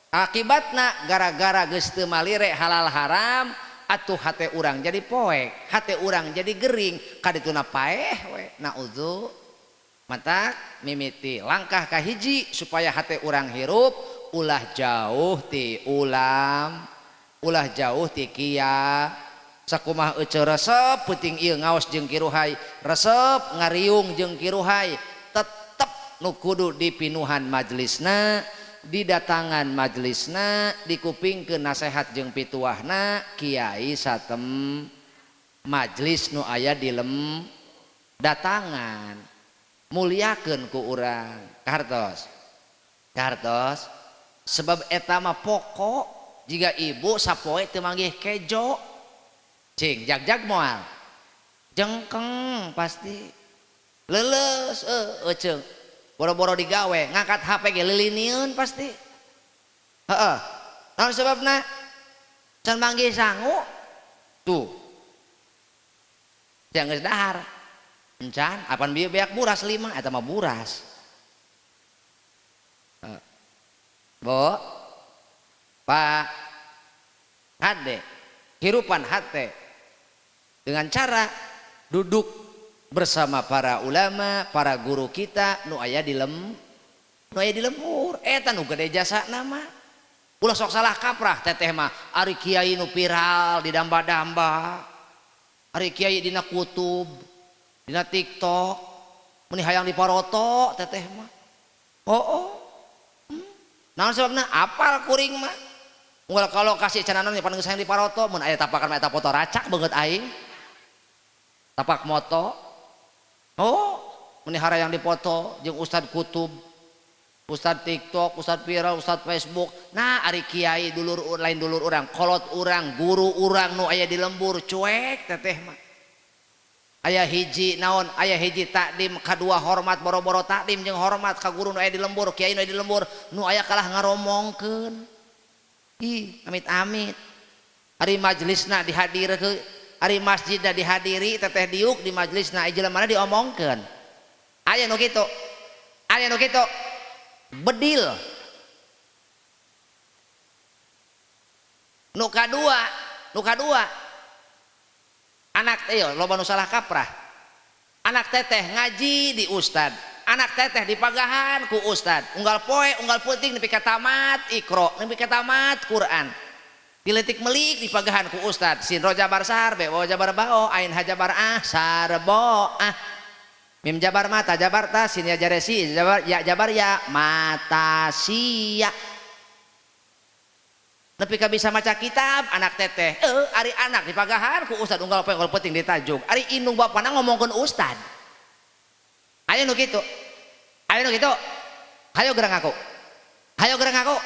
Akibatna gara-gara geus teu malire halal haram atuh hate urang jadi poek, hate urang jadi gering, kadituna paeh we. Naudzu. Matak mimiti langkah kahiji supaya hate urang hirup ulah jauh ti ulam, ulah jauh ti kia. Sakumaha eceu resep peuting ieu ngaos jeung kiruhai, resep ngariung jeung kiruhai, tetep nu kudu dipinuhan majelisna, didatangan majelisna, dikupingkeun nasehat jeung pituahna kiai satem majelis nu aya di lem datangan. Muliakeun ku urang kahartos kahartos sebab eta mah pokok jika ibu sapoe teu manggih kejo cing jag-jag moal jengkeng pasti leuleus euceung boro-boro digawe ngangkat HP ge lilinieun pasti heeh naon sebabna can manggih sangu tuh jangan geus dahar encan apan bieu beak buras 5 eta mah buras. Bo Pak Kade Hirupan hate dengan cara duduk bersama para ulama, para guru kita nu aya di nu aya di lembur eta nu gede jasa nama. Ulah sok salah kaprah teteh mah ari kiai nu viral di damba-damba, ari kiai dina kutub, dina TikTok, meni hayang diparoto teteh mah. Oh, oh. Naon sebabna apal kuring mah. Unggal kalau kasih cananan pan geus hayang diparoto, mun aya tapakan mah eta foto racak beungeut aing. Tapak moto. Oh, meni harayang dipoto jeung ustad kutub, ustad TikTok, ustad viral, ustad Facebook. Nah, ari kiai dulur lain dulur urang, kolot urang, guru urang nu aya di lembur cuek teteh mah. Aya hiji naon, aya hiji takdim kadua hormat boro-boro takdim jeung hormat ka guru nu aya di lembur, kiai nu aya di lembur, nu aya kalah ngaromongkeun. Ih, amit-amit. Ari majelisna dihadirkeun, ari masjidna dihadiri teteh diuk di majelisna jelema mana diomongkeun. Aya nu kitu. Aya nu kitu. Bedil. Nu kadua anak teh loba nu salah kaprah. Anak teteh ngaji di ustad, anak teteh dipagahan ku ustad, unggal poe unggal peuting nepi ka tamat Iqra, nepi ka tamat Quran, diletik melik dipagahan ku ustad, sin ro jabar sar, be wo jabar bao, ain ha jabar ah, sarbo ah, mim jabar mata jabar ta, sin ya jaresi jabar ya jabar ya, mata sia. Nepi ka bisa maca kitab anak teteh, ari anak dipagahan ku ustad unggal poe unggal peuting ditajuk, ari indung bapana ngomongkeun ustad. Aya nu kitu, aya nu kitu, hayo gerang aku, hayo gerang aku,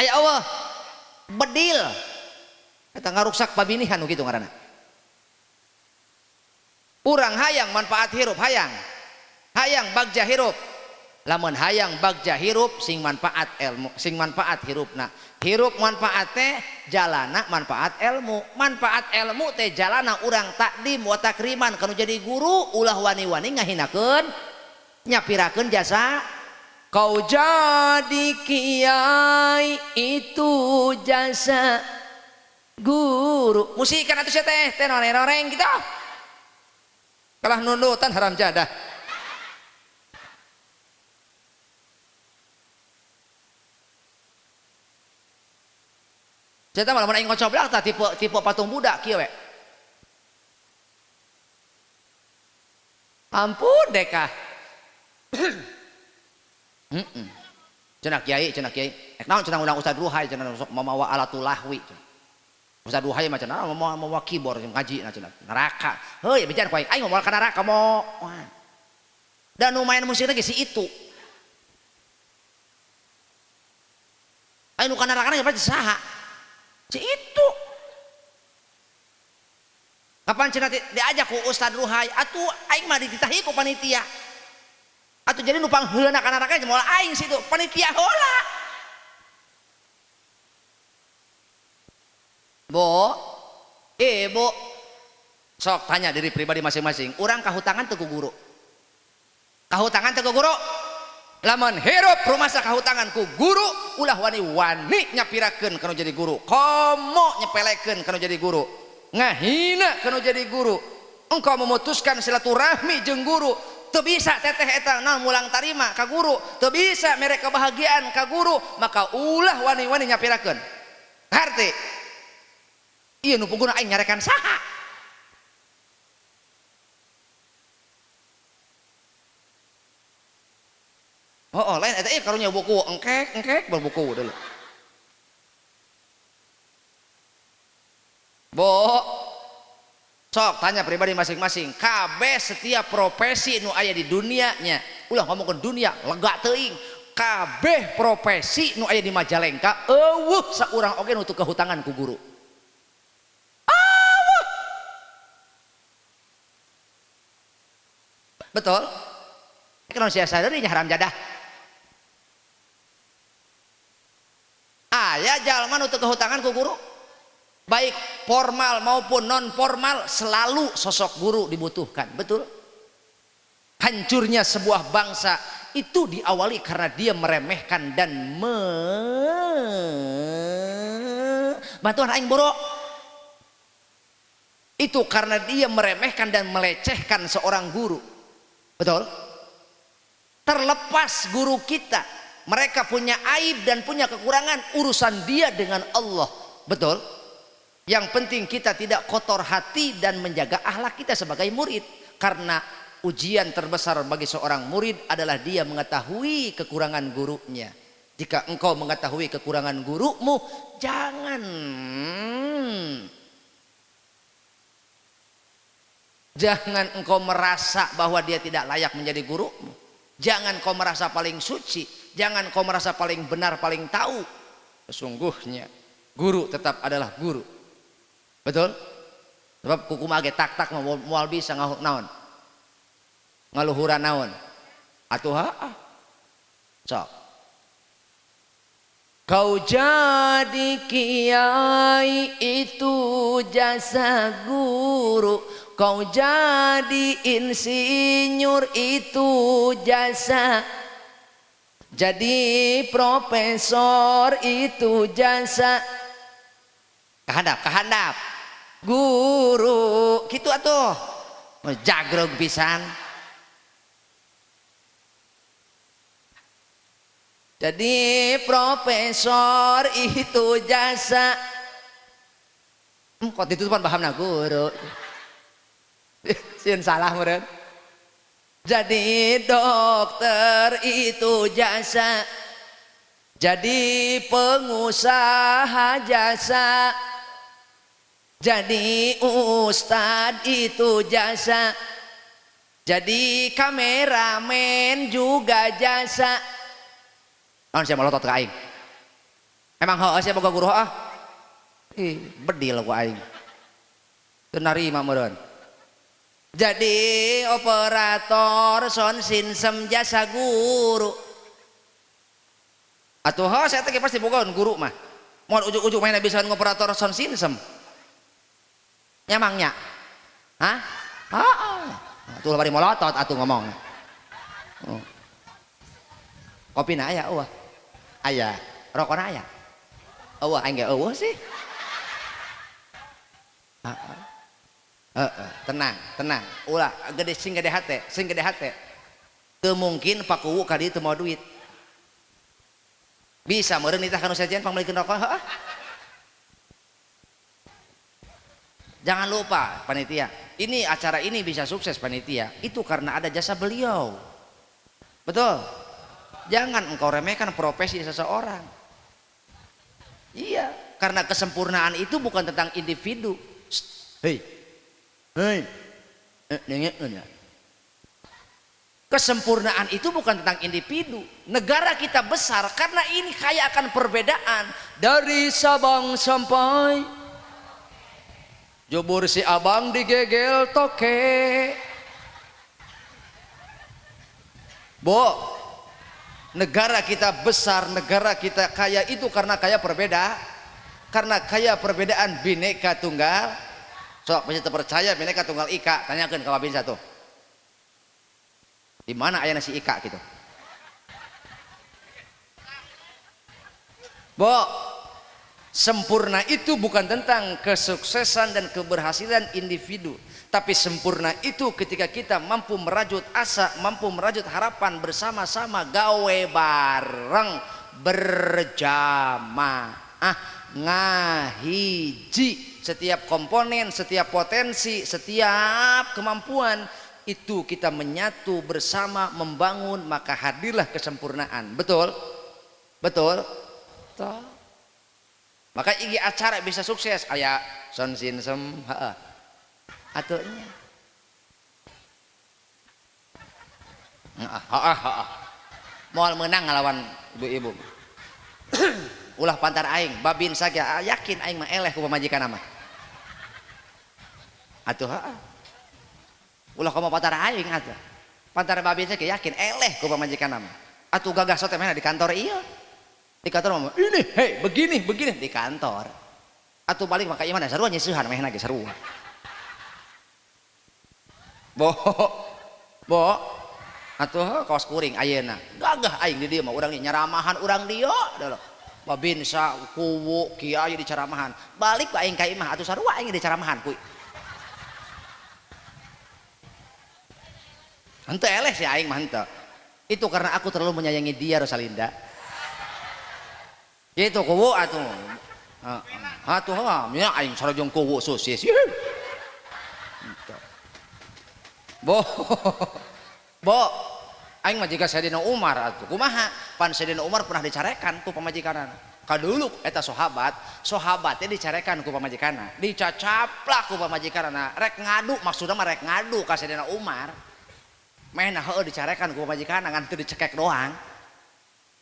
aya Allah bedil, eta ngaruksak pabinihan nu kitu ngaranna. Urang hayang manfaat hirup, hayang, hayang bagja hirup. Lamun hayang bagja hirup sing manfaat ilmu, sing manfaat hirupna. Hirup manfaat teh jalana manfaat ilmu, manfaat ilmu teh jalana urang takdim wa takriman kanu jadi guru ulah wani-wani ngahinakeun nyapirakeun jasa. Kau jadi kiai itu jasa guru. Musikan atuh sia teh teh noreng-noreng gitu. Kalah nundutan haram jadah. Saya malah aing ngocoblak tah tipe patung budak kieu we. Ampun deka. Cenah kiai, cenah kiai. Ek naon cenah undang Ustad Ruhai cenah sok mamawa alatul lahwi. Ustad Ruhai mah cenah mamawa keyboard ngaji na cenah neraka. Heuy bejan ku aing, aing moal ka neraka mo. Dan nu main musik lagi si itu. Aing nu ka neraka na pasti saha? Si itu. Kapan cenah diajak ku Ustad Ruhai atuh aing mah dititahi ku panitia. Atuh jadi nu pangheulana ka neraka moal aing situ, panitia heula. Bu, ibu, sok tanya diri pribadi masing-masing. Urang kahutangan teu ku guru? Kahutangan teu ku guru? Lamun hirup rumasa kahutangan ku guru, ulah wani-wani nyapirakeun kanu jadi guru, komo nyepelekeun kanu jadi guru, ngahina kanu jadi guru. Engkau memutuskan silaturahmi jeung guru, teu bisa teteh eta naon mulang tarima ka guru, teu bisa mere kebahagiaan ka guru, maka ulah wani-wani nyapirakeun. Harti. Ieu nu puguna aing nyarekan saha? Oh, oh lain eta ieu karunya buku engkek engkek berbuku dulu. Bo, sok tanya pribadi masing-masing. Kabeh setiap profesi nu aya di dunianya, ulah ngomongkeun dunia lega teuing. Kabeh profesi nu aya di Majalengka eueuh saurang oge nu teu kahutangan ku guru. Eueuh. Betul? Kalau sia sadari nya haram jadah. Aya jalma nu teu kahutangan ku guru, baik formal maupun non formal, selalu sosok guru dibutuhkan. Betul? Hancurnya sebuah bangsa itu diawali karena dia meremehkan dan bantuan aing borok. Itu karena dia meremehkan dan melecehkan seorang guru. Betul? Terlepas guru kita, mereka punya aib dan punya kekurangan, urusan dia dengan Allah. Betul? Yang penting kita tidak kotor hati dan menjaga akhlak kita sebagai murid. Karena ujian terbesar bagi seorang murid adalah dia mengetahui kekurangan gurunya. Jika engkau mengetahui kekurangan gurumu, jangan engkau merasa bahwa dia tidak layak menjadi gurumu. Jangan kau merasa paling suci, jangan kau merasa paling benar, paling tahu. Sesungguhnya guru tetap adalah guru. Betul? Sebab kuku mage tak-tak moal bisa naon. Ngaluhuran naon. Atuh ha. Sok. Kau jadi kiai itu jasa guru, kau jadi insinyur itu jasa, jadi profesor itu jasa. Kahandap, kahandap guru gitu atuh jagrog pisan. Jadi profesor itu jasa. Kok ditutupan pahamna guru. Sieun salah meureun. Jadi dokter itu jasa. Jadi pengusaha jasa. Jadi ustad itu jasa. Jadi kameramen juga jasa. Naon sia malotot ka aing? Emang heueuh sia boga guru heueuh? Ih, bedil ku aing. Teu narima meureun. Jadi operator sound system jasa guru. Atuh heueuh saya teh pasti boga guru mah. Moal ujug-ujug mah bisa ngoperator sound system. Nyamangnya? Hah? Heeh. Atuh bari molotot atuh ngomong. Oh. Kopina aya eueuh. Aya, rokona aya. Eueuh aing ge eueuh sih. Heeh. Heeh, tenang, tenang. Ulah gede sing gede hate, sing gede hate. Teu mungkin Pak Kuwu ka dieu teu mawa duit. Bisa meureun nitah ka nu sejen pangmeulikeun rokok, heeh. Jangan lupa panitia, ini acara ini bisa sukses panitia, itu karena ada jasa beliau. Betul? Jangan engkau remehkan profesi seseorang. Iya, karena kesempurnaan itu bukan tentang individu. Shh, hei, hei, kesempurnaan itu bukan tentang individu. Negara kita besar karena ini kaya akan perbedaan. Dari Sabang sampai jubur si abang digegel toke. Bo, negara kita besar, negara kita kaya itu karena kaya perbedaan. Karena kaya perbedaan bineka tunggal. Sok masih terpercaya bineka tunggal ika, tanyakan ke Babin satu. Di mana ayana si ika gitu. Bo, sempurna itu bukan tentang kesuksesan dan keberhasilan individu, tapi sempurna itu ketika kita mampu merajut asa, mampu merajut harapan bersama-sama, gawe bareng, berjamaah, ngahiji. Setiap komponen, setiap potensi, setiap kemampuan itu kita menyatu bersama membangun, maka hadirlah kesempurnaan. Betul? Betul? Toh. Maka iki acara bisa sukses aya sound system, heeh. Atuhnya. Heeh, heeh. Moal meunang ngalawan ibu-ibu. Ulah pantar aing, babin saja yakin aing mah eleh ku pamajikan mah. Atuh heeh. Ulah komo pantar aing atuh. Pantar babin saja yakin eleh ku pamajikan mah. Atuh gagah sote mah di kantor ieu. Di kantor mah ini, hei, begini, begini di kantor. Atuh balik maka imah sarua nyeusehan meh ge sarua. Bo, bo, atuh kaos kuring ayeuna. Gagah aing di dieu mah urang nyaramahan urang dieu dulu. Babinsa kuwu kiai di caramahan. Balik aing ka imah atuh sarua aing di caramahan kuy. Henteu eleh si aing mah henteu. Itu karena aku terlalu menyayangi dia Rosalinda. Gitu kuwu atuh. Atuh heuh nya aing sarojong kuwu sosis. Bo. Bo, aing mah jiga Sayyidina Umar atuh. Kumaha? Pan Sayyidina Umar pernah dicarekan ku pamajikanana. Kaduluk eta sahabat, sahabatnya dicarekan ku pamajikanna, dicacaplak ku pamajikanana, rek ngadu maksudna mah rek ngadu ka Sayyidina Umar. Mehna heueuh dicarekan ku pamajikanna ngan teu dicekek doang.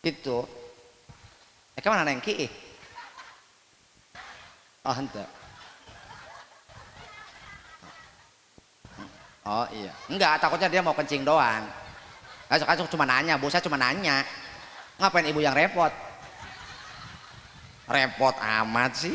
Gitu. Ka mana neng ki? Oh henteu. Oh iya. Enggak, takutnya dia mau kencing doang. Nah, cuma nanya, Bu, saya cuma nanya. Ngapain ibu yang repot? Repot amat sih.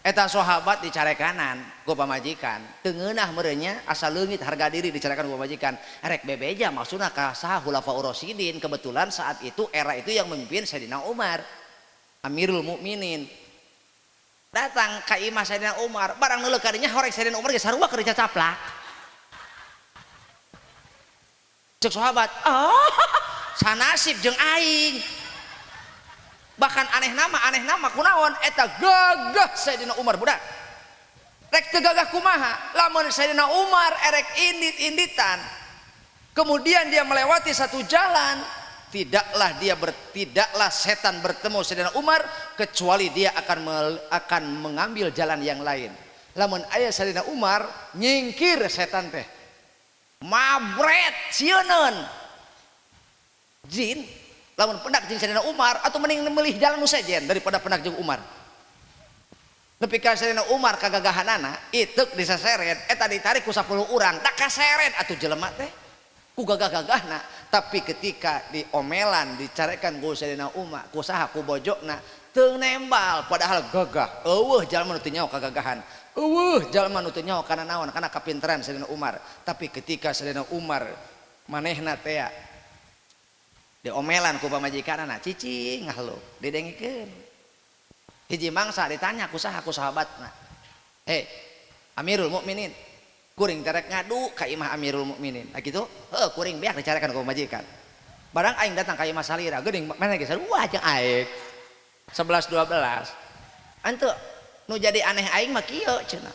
Eta sahabat dicarekanan ku pamajikan, teu ngeunah meureunnya asa leungit harga diri dicarekan ku pamajikan. Rek bebeja maksudna ka saha Khulafaur Rasyidin, kebetulan saat itu era itu yang memimpin Sayyidina Umar, Amirul Mukminin. Datang ka imah Sayyidina Umar, barang neuleuh ka dinya horeng Sayyidina Umar geus sarua keur dicacaplak. Cek sahabat, "Ah, sanasib jeung aing." Bahkan aneh nama kunaon eta gagah Sayyidina Umar budak. Rek teu gagah kumaha? Lamun Sayyidina Umar erek indit-inditan, kemudian dia melewati satu jalan, tidaklah setan bertemu Sayyidina Umar kecuali dia akan mengambil jalan yang lain. Lamun aya Sayyidina Umar nyingkir setan teh. Mabret sieuneun. Jin lamun pendak jeung Sayyidina Umar atau mending milih jalan nu sejen daripada pendak jeung Umar. Nepi ka Sayyidina Umar kagagahanana iteuk diseseret eta ditarik ku 10 urang da kaseret atuh jelema teh ku gagah-gagahna. Tapi ketika diomelan dicarekan ku Sayyidina Umar ku saha ku bojona teu nembal padahal gagah. Eueuh jalma nu teu nyaho kagagahan, eueuh jalma nu teu nyaho kana naon kana kapinteran Sayyidina Umar. Tapi ketika Sayyidina Umar manehna teh diomelan ku pamajikanana cicing ngahluk didengikeun. Hiji mangsa ditanya ku saha ku sahabatna, "Hei Amirul Mukminin, kuring terek ngadu ka imah Amirul Mukminin." Ah kitu? Heuh kuring beak dicarekan ku pamajikan. Barang aing datang ka imah salira geuning mana geus wah jeung aing 11 12. Antu nu jadi aneh aing mah kieu cenah.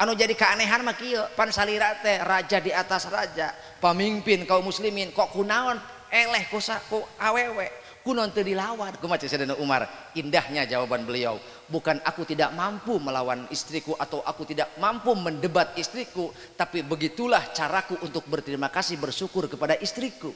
Anu jadi keanehan mah kieu, pan salira teh raja di atas raja, pamimpin kaum muslimin kok kunaon eleh ku awewe kunaon teu dilawan. Kumaha Sayyidina Umar? Indahnya jawaban beliau, bukan aku tidak mampu melawan istriku atau aku tidak mampu mendebat istriku, tapi begitulah caraku untuk berterima kasih bersyukur kepada istriku.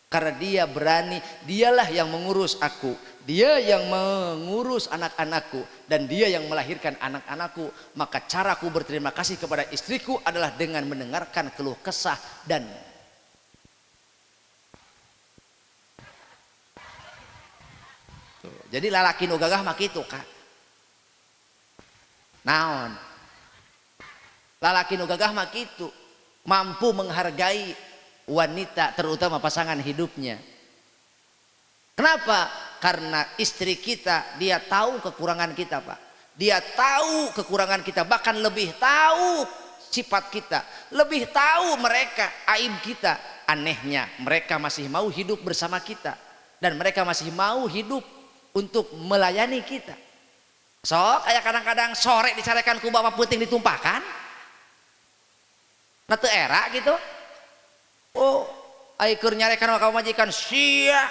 Karena dia berani, dialah yang mengurus aku, dia yang mengurus anak-anakku, dan dia yang melahirkan anak-anakku. Maka caraku berterima kasih kepada istriku adalah dengan mendengarkan keluh kesah dan tuh. Jadi lalaki nu gagah mah kitu Kak. Naon? Lalaki nu gagah mah kitu, mampu menghargai wanita terutama pasangan hidupnya. Kenapa? Karena istri kita dia tahu kekurangan kita, Pak. Dia tahu kekurangan kita, bahkan lebih tahu sifat kita, lebih tahu mereka aib kita. Anehnya mereka masih mau hidup bersama kita dan mereka masih mau hidup untuk melayani kita. Sok kayak kadang-kadang sore dicarekan ku bapak puting ditumpahkan. Nah teu era gitu. Oh, ai keur nyarekan ka pamajikan sia.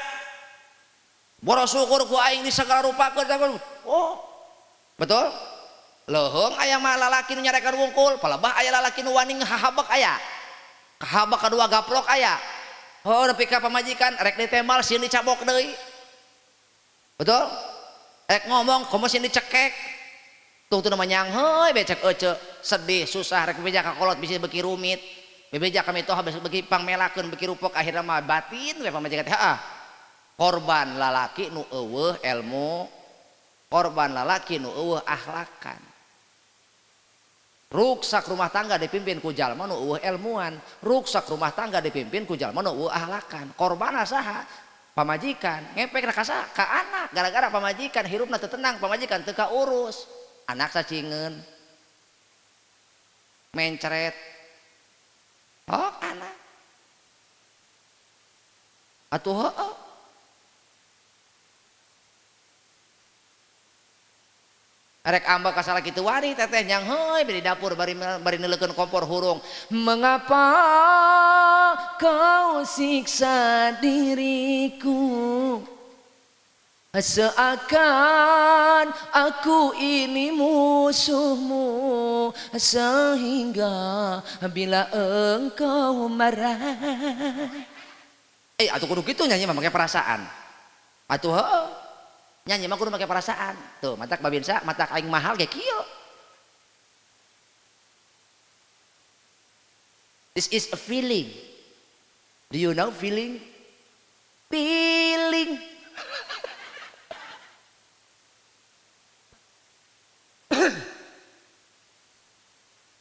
Boro syukur ku aing di segala rupakeun. Oh. Betul? Leuheung aya mah lalaki nu nyarekan wungkul, palebah aya lalaki nu wani ngahabek aya. Kahabek kadua gaplok aya. Oh, nepi ka pamajikan rek ditembal sieun dicabok deui. Betul? Rek ngomong komo sieun dicekek. Tuh tuh namanya heuy becek ece, sedih, susah rek beja ka kolot bisi beuki rumit. Bebeja kami toh habis beuki pangmelakeun beuki rupok akhirna mah batin we pamajikan teh. Heeh. Korban lalaki nu eueuh ilmu, korban lalaki nu eueuh akhlakan. Ruksak rumah tangga dipimpin ku jalma nu eueuh ilmuan, ruksak rumah tangga dipimpin ku jalma nu eueuh akhlakan. Korbanna saha? Pamajikan. Ngepek ka saha? Ka anak. Gara-gara pamajikan hirupna teu tenang, pamajikan teu kaurus. Anak sacingeun. Mencret. Oh, anak. Atuh heueuh. Rek ambek ka salaki teu wani teteh nyang heuy di dapur bari bari neuleukeun kompor hurung. Mengapa kau siksa diriku seakan aku ini musuhmu, sehingga bila engkau marah. Atuh kudu kitu nyanyi mah make perasaan. Atuh heueuh. Nyanyi mah kudu make perasaan. Tuh, matak babinsa, matak aing mahal ge kieu. This is a feeling. Do you know feeling? Feeling.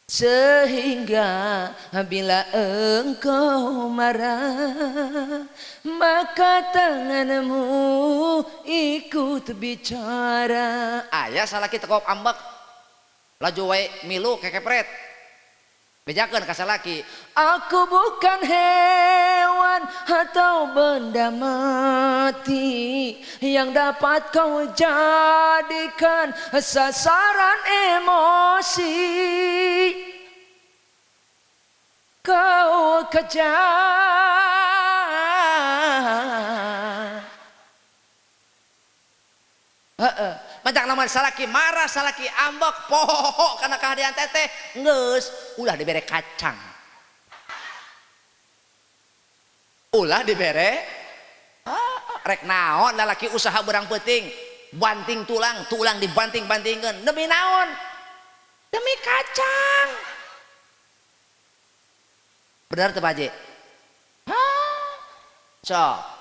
Sehingga bila engkau marah, maka tanganmu ikut bicara. Aya salaki tekop ambek laju wae milu kekepret. Bejakeun ka salaki, aku bukan hewan atau benda mati yang dapat kau jadikan sasaran emosi. Kau kejar. Heeh. Matak lamun salaki marah, salaki ambek, poho kana kahadean teteh, geus ulah dibere kacang. Ulah dibere rek naon lalaki usaha berang peuting, banting tulang, tulang dibanting-bantingkeun demi naon? Demi kacang. Benar teu Pak Haji? Hah? Sok.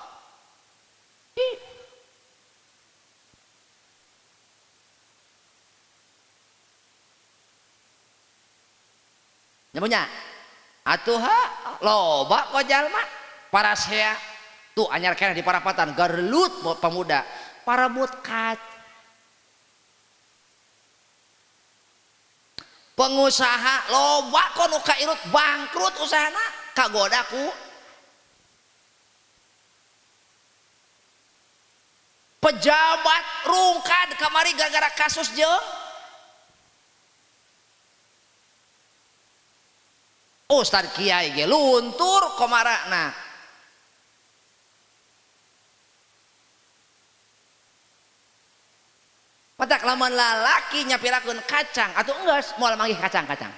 Nyamunya atuh ha loba kok jalma parasea tuh anyar keneh di parapatan garlut pemuda parabut kat pengusaha loba kok nu kairut bangkrut usahana kagoda ku pejabat rungkad kamari gara-gara kasus jeung Ustad Kiai ge luntur komarana. Matak lamun lalaki nyapirakeun kacang atuh enggeus moal manggih kacang-kacang.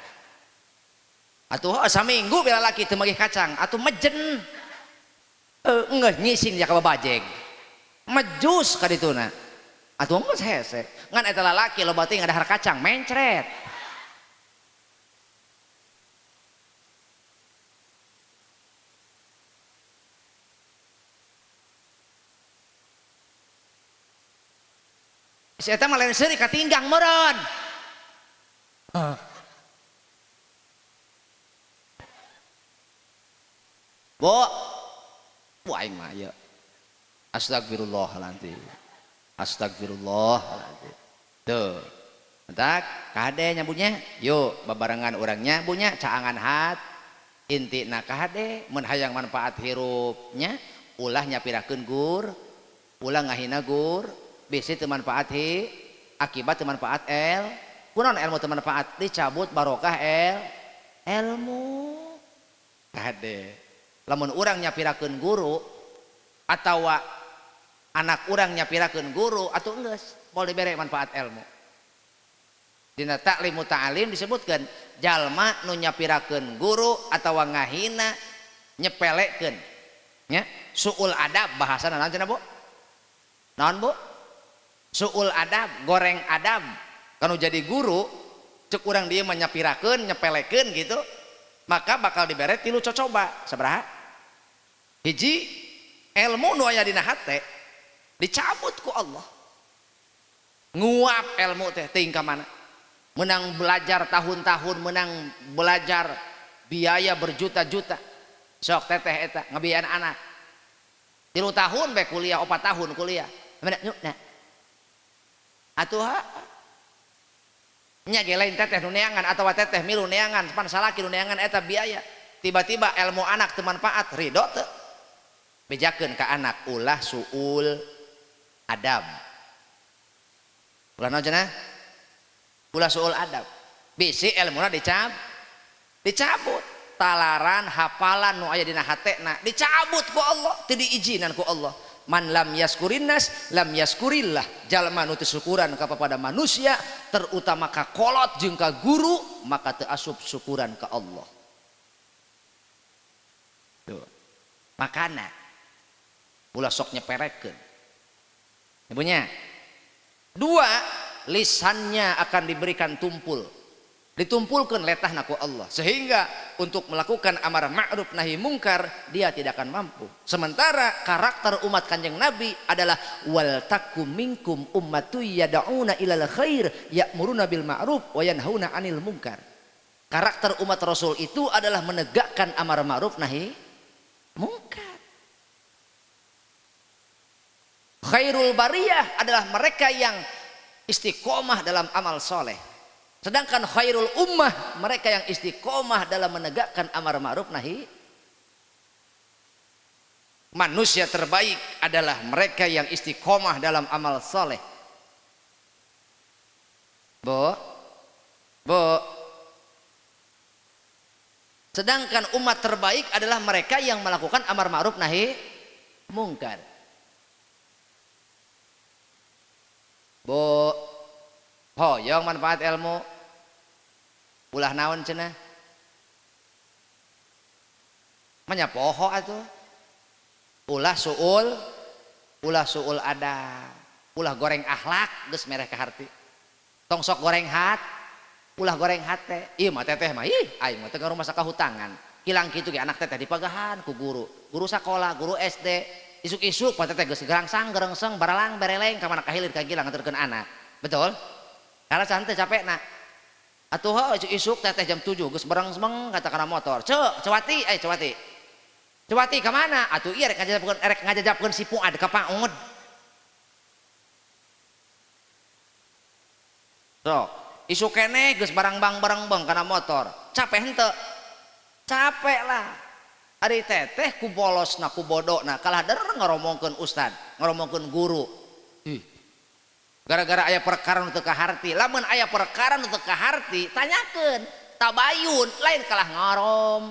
Atuh saminggu bila lalaki teu manggih kacang atuh mejen. Enggeus ngising ja ka babajeg. Mejus ka dituna. Atuh enggeus hese. Ngan eta lalaki loba teuing ngadahar kacang mencret. Si eta mah lain seuri katinggang meureun. Bu, bu aing mah ieu. Astagfirullahaladzim. Astagfirullahaladzim. Tuh. Entak kade nyambutnya, yuk babarengan urangnya bunya caangan hat. Intina kade mun hayang manfaat hirupnya ulah nyapirakeun gur, ulah ngahina gur. Bisi teu manfaat hi, akibat teu manfaat el. Kunaon ilmu teu manfaat? Dicabut barokah el ilmu. Kade. Lamun urang nyapirakeun guru atawa anak urang nyapirakeun guru atuh enggeus moal dibere manfaat ilmu. Dina taklimu ta'alim disebutkeun jalma nu nyapirakeun guru atawa ngahina nyepelekeun nya suul adab bahasana naon cenah Bu? Naon Bu? Suul adab, goreng adab. Kanu jadi guru, cek urang dia menyapirakeun, nyepelekeun gitu, maka bakal dibere tilu cocoba. Sabaraha? Hiji, ilmu nu aya dina hate dicabut ku Allah. Nguap ilmu teh teuing ka mana? Menang belajar tahun-tahun, menang belajar biaya berjuta-juta. Sok teteh eta ngabiayaan anak. 3 tahun bae kuliah, 4 tahun kuliah. Nah. Atuh nya ge lain teteh nu neangan atawa teteh milu neangan pan salaki nu neangan eta biaya. Tiba-tiba ilmu anak teu manfaat, ridho teu? Bejakeun ka anak ulah suul adab. Ulah naon cenah? Ulah suul adab. Bisi elmuna dicabut. Talaran hafalan nu aya dina hatena dicabut ku Allah, teu diizinan ku Allah. Man lam yaskurin nas lam yaskurillah. Jalma nu teu syukuran ka papada manusia, terutama ka kolot jeung ka guru, maka teu asup syukuran ka Allah. Tuh. Makana ulah sok nyeperekeun. Ibunya. Dua, lisannya akan diberikan tumpul. Ditumpulkan letahna ku Allah sehingga untuk melakukan amar ma'ruf nahi mungkar dia tidak akan mampu. Sementara karakter umat Kanjeng Nabi adalah wal takum minkum ummatu yad'una ilal khair ya'muruna bil ma'ruf wa yanhauna 'anil mungkar. Karakter umat Rasul itu adalah menegakkan amar ma'ruf nahi mungkar. Khairul bariyah adalah mereka yang istiqomah dalam amal soleh. Sedangkan khairul ummah mereka yang istiqomah dalam menegakkan amar ma'ruf nahi. Manusia terbaik adalah mereka yang istiqomah dalam amal soleh. Bu, bu. Sedangkan umat terbaik adalah mereka yang melakukan amar ma'ruf nahi mungkar. Bu, hoyong manfaat ilmu ulah naon cenah manya poho atuh. Ulah suul ada, ulah goreng akhlak geus mereh ka harti. Tong sok goreng hat, ulah goreng hate. Ieu mah teteh mah ih aing mah teu ngarumasa kahutangan. Kilang kitu ge anak teteh dipagahan ku guru, guru sakola, guru SD. Isuk-isuk mah teteh geus gerangsang gerengseng baralang bereleng ka mana ka hilir ka gilang nganterkeun anak. Betul? Karena santai capek nak. Atuh isuk teteh jam 7 geus bereng-semeng kata kana motor. Ceu, cewati, eh cewati. Cewati ka mana? Atuh ieu rek ngajajabkeun si Fuad ka Paud. Sok, isuk keneh geus barang-bang barang-bang kana motor. Capek henteu? Capek lah. Ari teteh ku bolosna ku bodona kalah der ngaromongkeun ustad, ngaromongkeun guru. Ih. Gara-gara aya perkara nu teu kaharti, lamun aya perkara nu teu kaharti, tanyakeun, tabayun, lain kalah ngarom,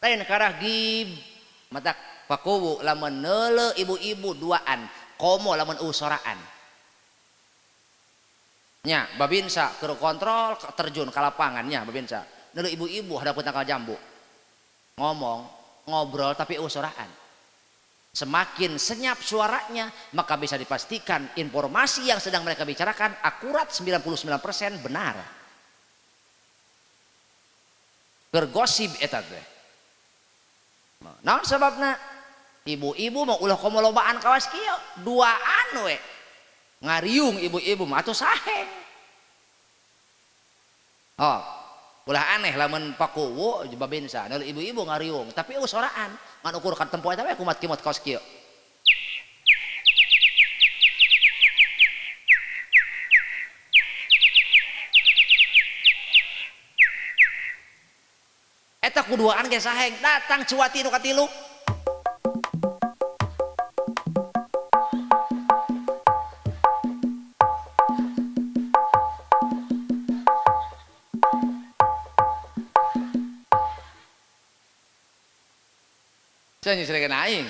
lain kalah gib. Matak pakuwu lamun neuleuh ibu-ibu duaan, komo lamun eueuh soraan. Nya, babinsa keur kontrol terjun ka lapangan nya babinsa. Neuleuh ibu-ibu hadapeun tangkal jambu. Ngomong, ngobrol tapi eueuh soraan. Semakin senyap suaranya, maka bisa dipastikan informasi yang sedang mereka bicarakan akurat 99% benar. Gergosip eta teh. Naon sebabna? Ibu-ibu mau ulah komo lobaan kawas kieu, duaan we. Ngariung ibu-ibu mah atuh saheng. Oh, ulah aneh lamun pakuwu babinsa, ibu-ibu ngariung tapi eueuh soraan. Ngan ukur ka tempo eta we kumat kimot kaos kieu. Eta kuduaan ge saheng, datang cuati nu katilu. Saya nyesrekeun aing.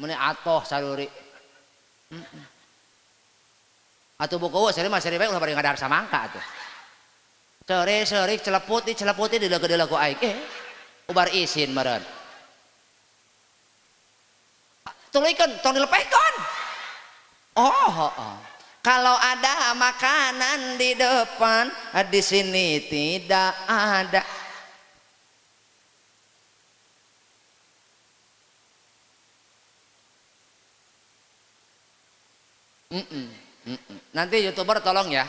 Meni atoh saruri. Atuh buku seri mah seri bae ulah bari ngadahar samangka atuh. Seri-seri celeputi celeputi dileuk-dileuk ku aing. Ubar isin meureun. Tuluykeun tong dilepehkeun. Oh, oh. Kalau ada makanan di depan, di sini tidak ada. Nanti youtuber tolong ya,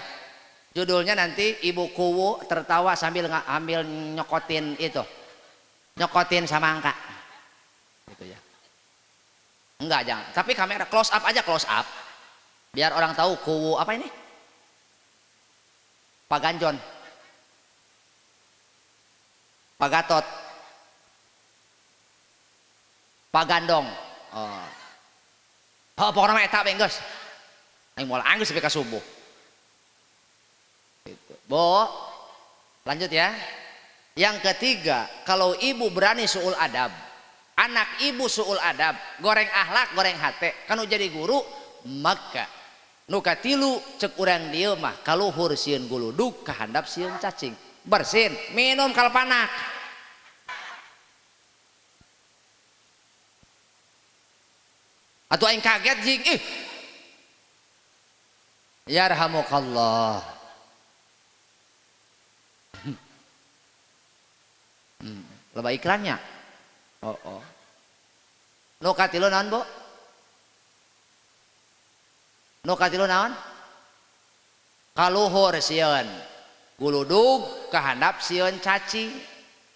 judulnya nanti Ibu Kuwu tertawa sambil ngambil nyokotin itu, nyokotin samangka, gitu ya. Enggak, jangan. Tapi kamera close up aja, close up, biar orang tahu Kuwu apa ini? Pak Ganjon, Pak Gatot. Pagandong. Oh. Oh, pokona mah eta we geus. Aing moal anggeus sampai ka subuh. Gitu. Bo, lanjut ya. Yang ketiga, kalau ibu berani suul adab, anak ibu suul adab, goreng akhlak, goreng hate, kanu jadi guru, maka nu katilu cek urang dieu mah kaluhur sieun guludug kahandap sieun cacing. Bersin, minum kalpanak. Atuh aing kaget jing, ih. Yarhamukallah. Loba iklannya. Oh, oh. Nu katilu naon, Bu? Nu katilu naon? Kaluhur sieun guludug kahandap sieun cacing.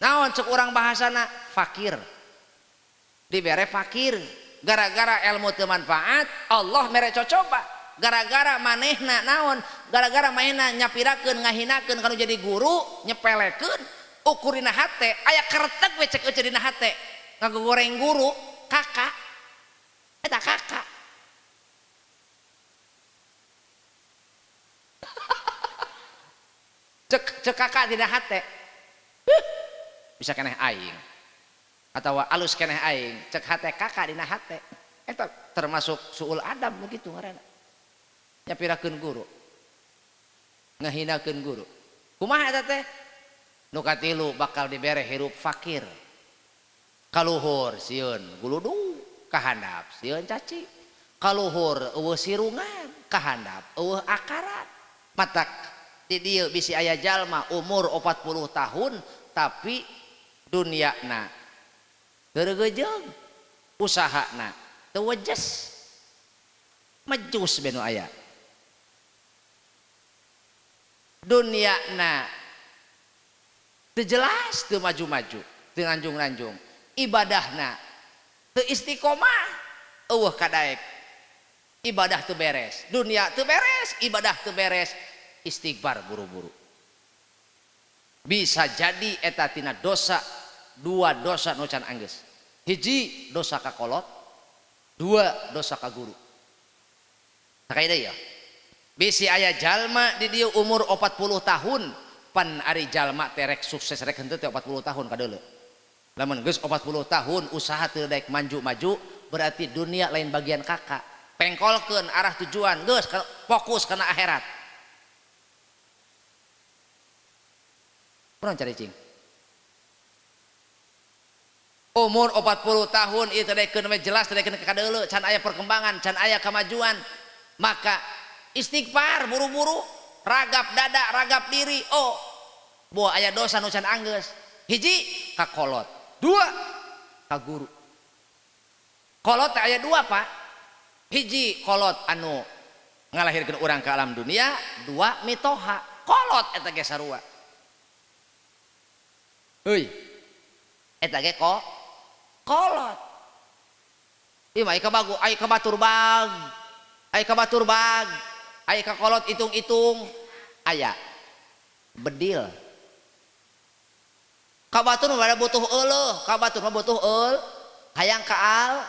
Naon cek urang bahasana? Fakir. Dibere fakir. Gara-gara ilmu teu manfaat, Allah mere cocoba. Gara-gara manehna naon? Gara-gara manehna nyapirakeun ngahinakeun kanu jadi guru, nyepelekeun. Ukur dina hate, aya keretek we cek euceu dina hate. Ngagoreng guru, kakak. Eta kakak. Cek cek kakak dina hate. Bisa keneh aing. Atawa alus keneh aing, cek hate kakak dina hate. Eta termasuk suul adab begitu ngaranna. Nyapirakeun guru. Ngahinakeun guru. Kumaha eta teh? Nu katilu bakal dibere hirup fakir. Kaluhur sieun guludug kahandap sieun cacing. Kaluhur eueuh sirungan kahandap eueuh akaran. Matak di dieu bisi aya jalma umur 40 tahun tapi duniana teu regejeung, usahana teu wejes. Mejus benu aya. Duniana teu jelas, teu maju-maju, teu nanjung-nanjung. Ibadahna teu istiqomah, eueuh kadaek. Ibadah teu beres, dunia teu beres, ibadah teu beres, istighfar buru-buru. Bisa jadi eta tina dosa, dua dosa nu can anggeus. Hiji dosa ka kolot, dua dosa ka guru. Sakaida ya. Bisi aya jalma di dieu umur 40 tahun, pan ari jalma teh rek sukses rek henteu teh 40 tahun kadeuleu. Lamun geus 40 tahun usaha teu daek maju-maju, berarti dunia lain bagian kakak. Pengkolkeun arah tujuan, geus fokus kana akhirat. Kurang cari cing. Umur 40 tahun ieu teh daekeun we jelas teh daekeun ka kadeuleu, can aya perkembangan, can aya kemajuan. Maka istighfar buru-buru, ragap dada, ragap diri. Oh, buah aya dosa nu can anggeus. Hiji ka kolot, dua ka guru. Kolot teh aya dua, Pak. Hiji kolot anu ngalahirkeun urang ka alam dunia, dua mitoha. Kolot eta ge sarua. Heuy. Eta ge kolot. Ieu mah ka bagu, aya ka batur bag. Aya ka batur bag. Aya ka kolot hitung-hitung. Aya bedil. Ka batur mah butuh euleuh, ka batur mah butuh eul, hayang ka al,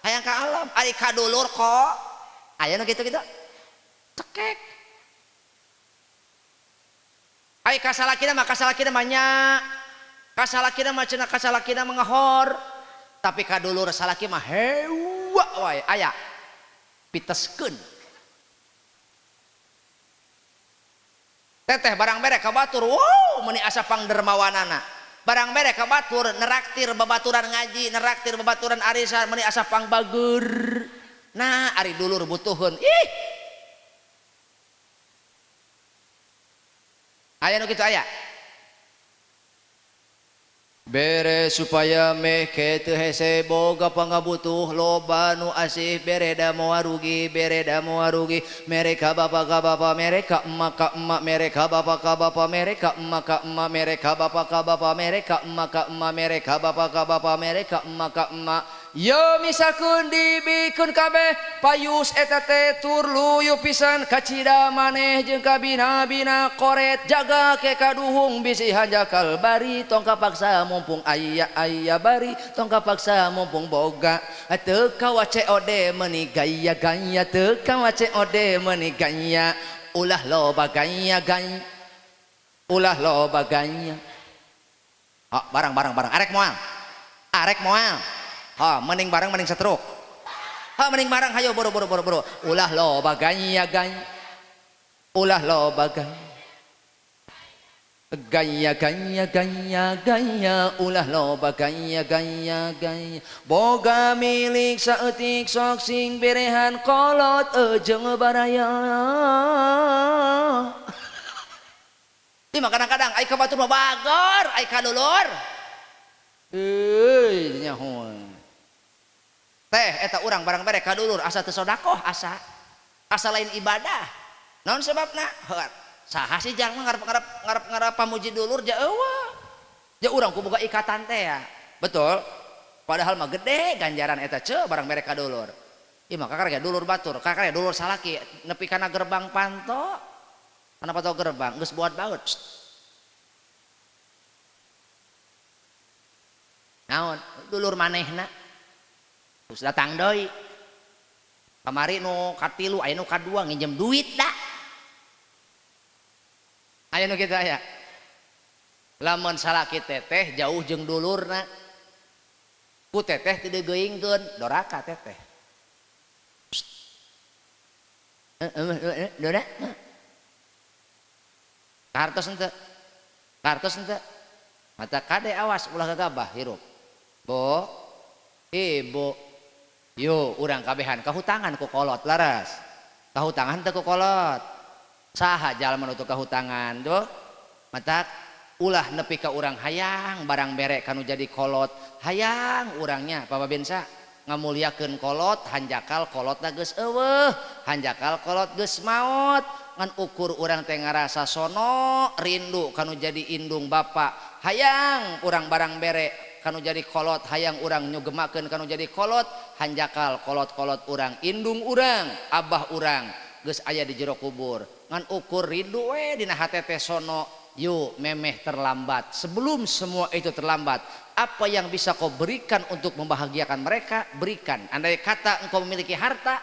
hayang ka alam, ari ka dulur kok. Aya nu kitu-kitu. Cekek. Ai kasalakina mah nya. Kasalakina mah cenah kasalakina mah ngahor. Tapi ka dulur salaki mah hewa wae aya. Piteskeun. Teteh barang bere ka batur, wow, meuni asa pangdermawanana. Barang bere ka batur neraktir babaturan ngaji, neraktir babaturan arisan, meuni asa pangbager. Nah, ari dulur butuheun. Ih. Aya nu kitu aya. Bere supaya meh teu hese boga pangabutuh loba nu asih bere da moal rugi bere da moal rugi mere ka bapa ka bapa mere ka emak ka emak mere ka bapa ka bapa mere ka emak ka emak mere ka bapa ka bapa mere ka emak ka emak mere ka bapa ka bapa mere ka emak ka emak Yo misalkeun dibikeun kabeh payus eta teh tur luyu pisan kacida maneh jeung kabina-bina koret jaga ke kaduhung bisi hanjakal bari tong kapaksa mumpung aya aya bari tong kapaksa mumpung boga teu kawa COD meuni gaya gaya teu kawa COD meuni gaya ulah loba gaya gaya ulah loba gaya. Oh, barang barang barang arek moal arek moal. Ha, mending barang mending setruk. Ha, mending barang hayo boro boro boro boro. Ulah loba gaya gaya. Ulah loba gaya. Gaya gaya gaya gaya ulah loba gaya gaya gaya. Boga milik saeutik sok sing berehan kolot jeung baraya. Ieu mah kadang-kadang ai ka batur mah bagor, ai ka dulur. Euy nyaho. Teh eta urang barang bere ka dulur asa teu sodakoh asa. Asa lain ibadah. Naon sebabna? Saha sih jalma ngarep-ngarep ngarep-ngarep pamuji dulur ja eueuh. Ja urang ku boga ikatan teh ya. Betul? Padahal mah gede ganjaran eta ceu barang bere ka dulur. Ieu mah kakara ge dulur batur, kakara ge dulur salaki nepi kana gerbang panto. Kana panto gerbang geus buat baut. Naon? Dulur manehna. Terus datang deui. Kamari nu katilu aya nu kadua nginjem duit da. Aya nu kitu aya. Lamun salaki teteh jauh jeung dulurna. Ku teteh teu digeuingkeun, doraka teteh. Dora. Kartos henteu. Kartos henteu. Mata kade awas ulah gagabah hirup. Bo, ibu, yo urang kabehan kahutangan ku kolot laras. Kahutangan teu ku kolot. Saha jalma nu teu kahutangan tuh? Matak ulah nepi ka urang hayang barang bere kanu jadi kolot. Hayang urangnya Papa Bensa ngamuliakeun kolot hanjakal kolotna geus eueuh, hanjakal kolot geus maot. Ngan ukur urang teh ngarasa sono rindu kanu jadi indung bapa. Hayang urang barang bere kanu jadi kolot, hayang urang nyugemakeun kanu jadi kolot, hanjakal kolot-kolot urang, indung urang, abah urang geus aya di jero kubur. Ngan ukur rindu we dina hate teh sono, yuk memeh terlambat. Sebelum semua itu terlambat, apa yang bisa kau berikan untuk membahagiakan mereka, berikan. Andai kata engkau memiliki harta,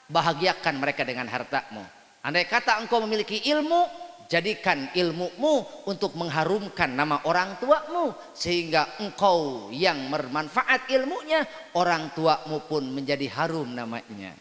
bahagiakan mereka dengan hartamu. Andai kata engkau memiliki ilmu, jadikan ilmumu untuk mengharumkan nama orang tuamu, sehingga engkau yang bermanfaat ilmunya, orang tuamu pun menjadi harum namanya.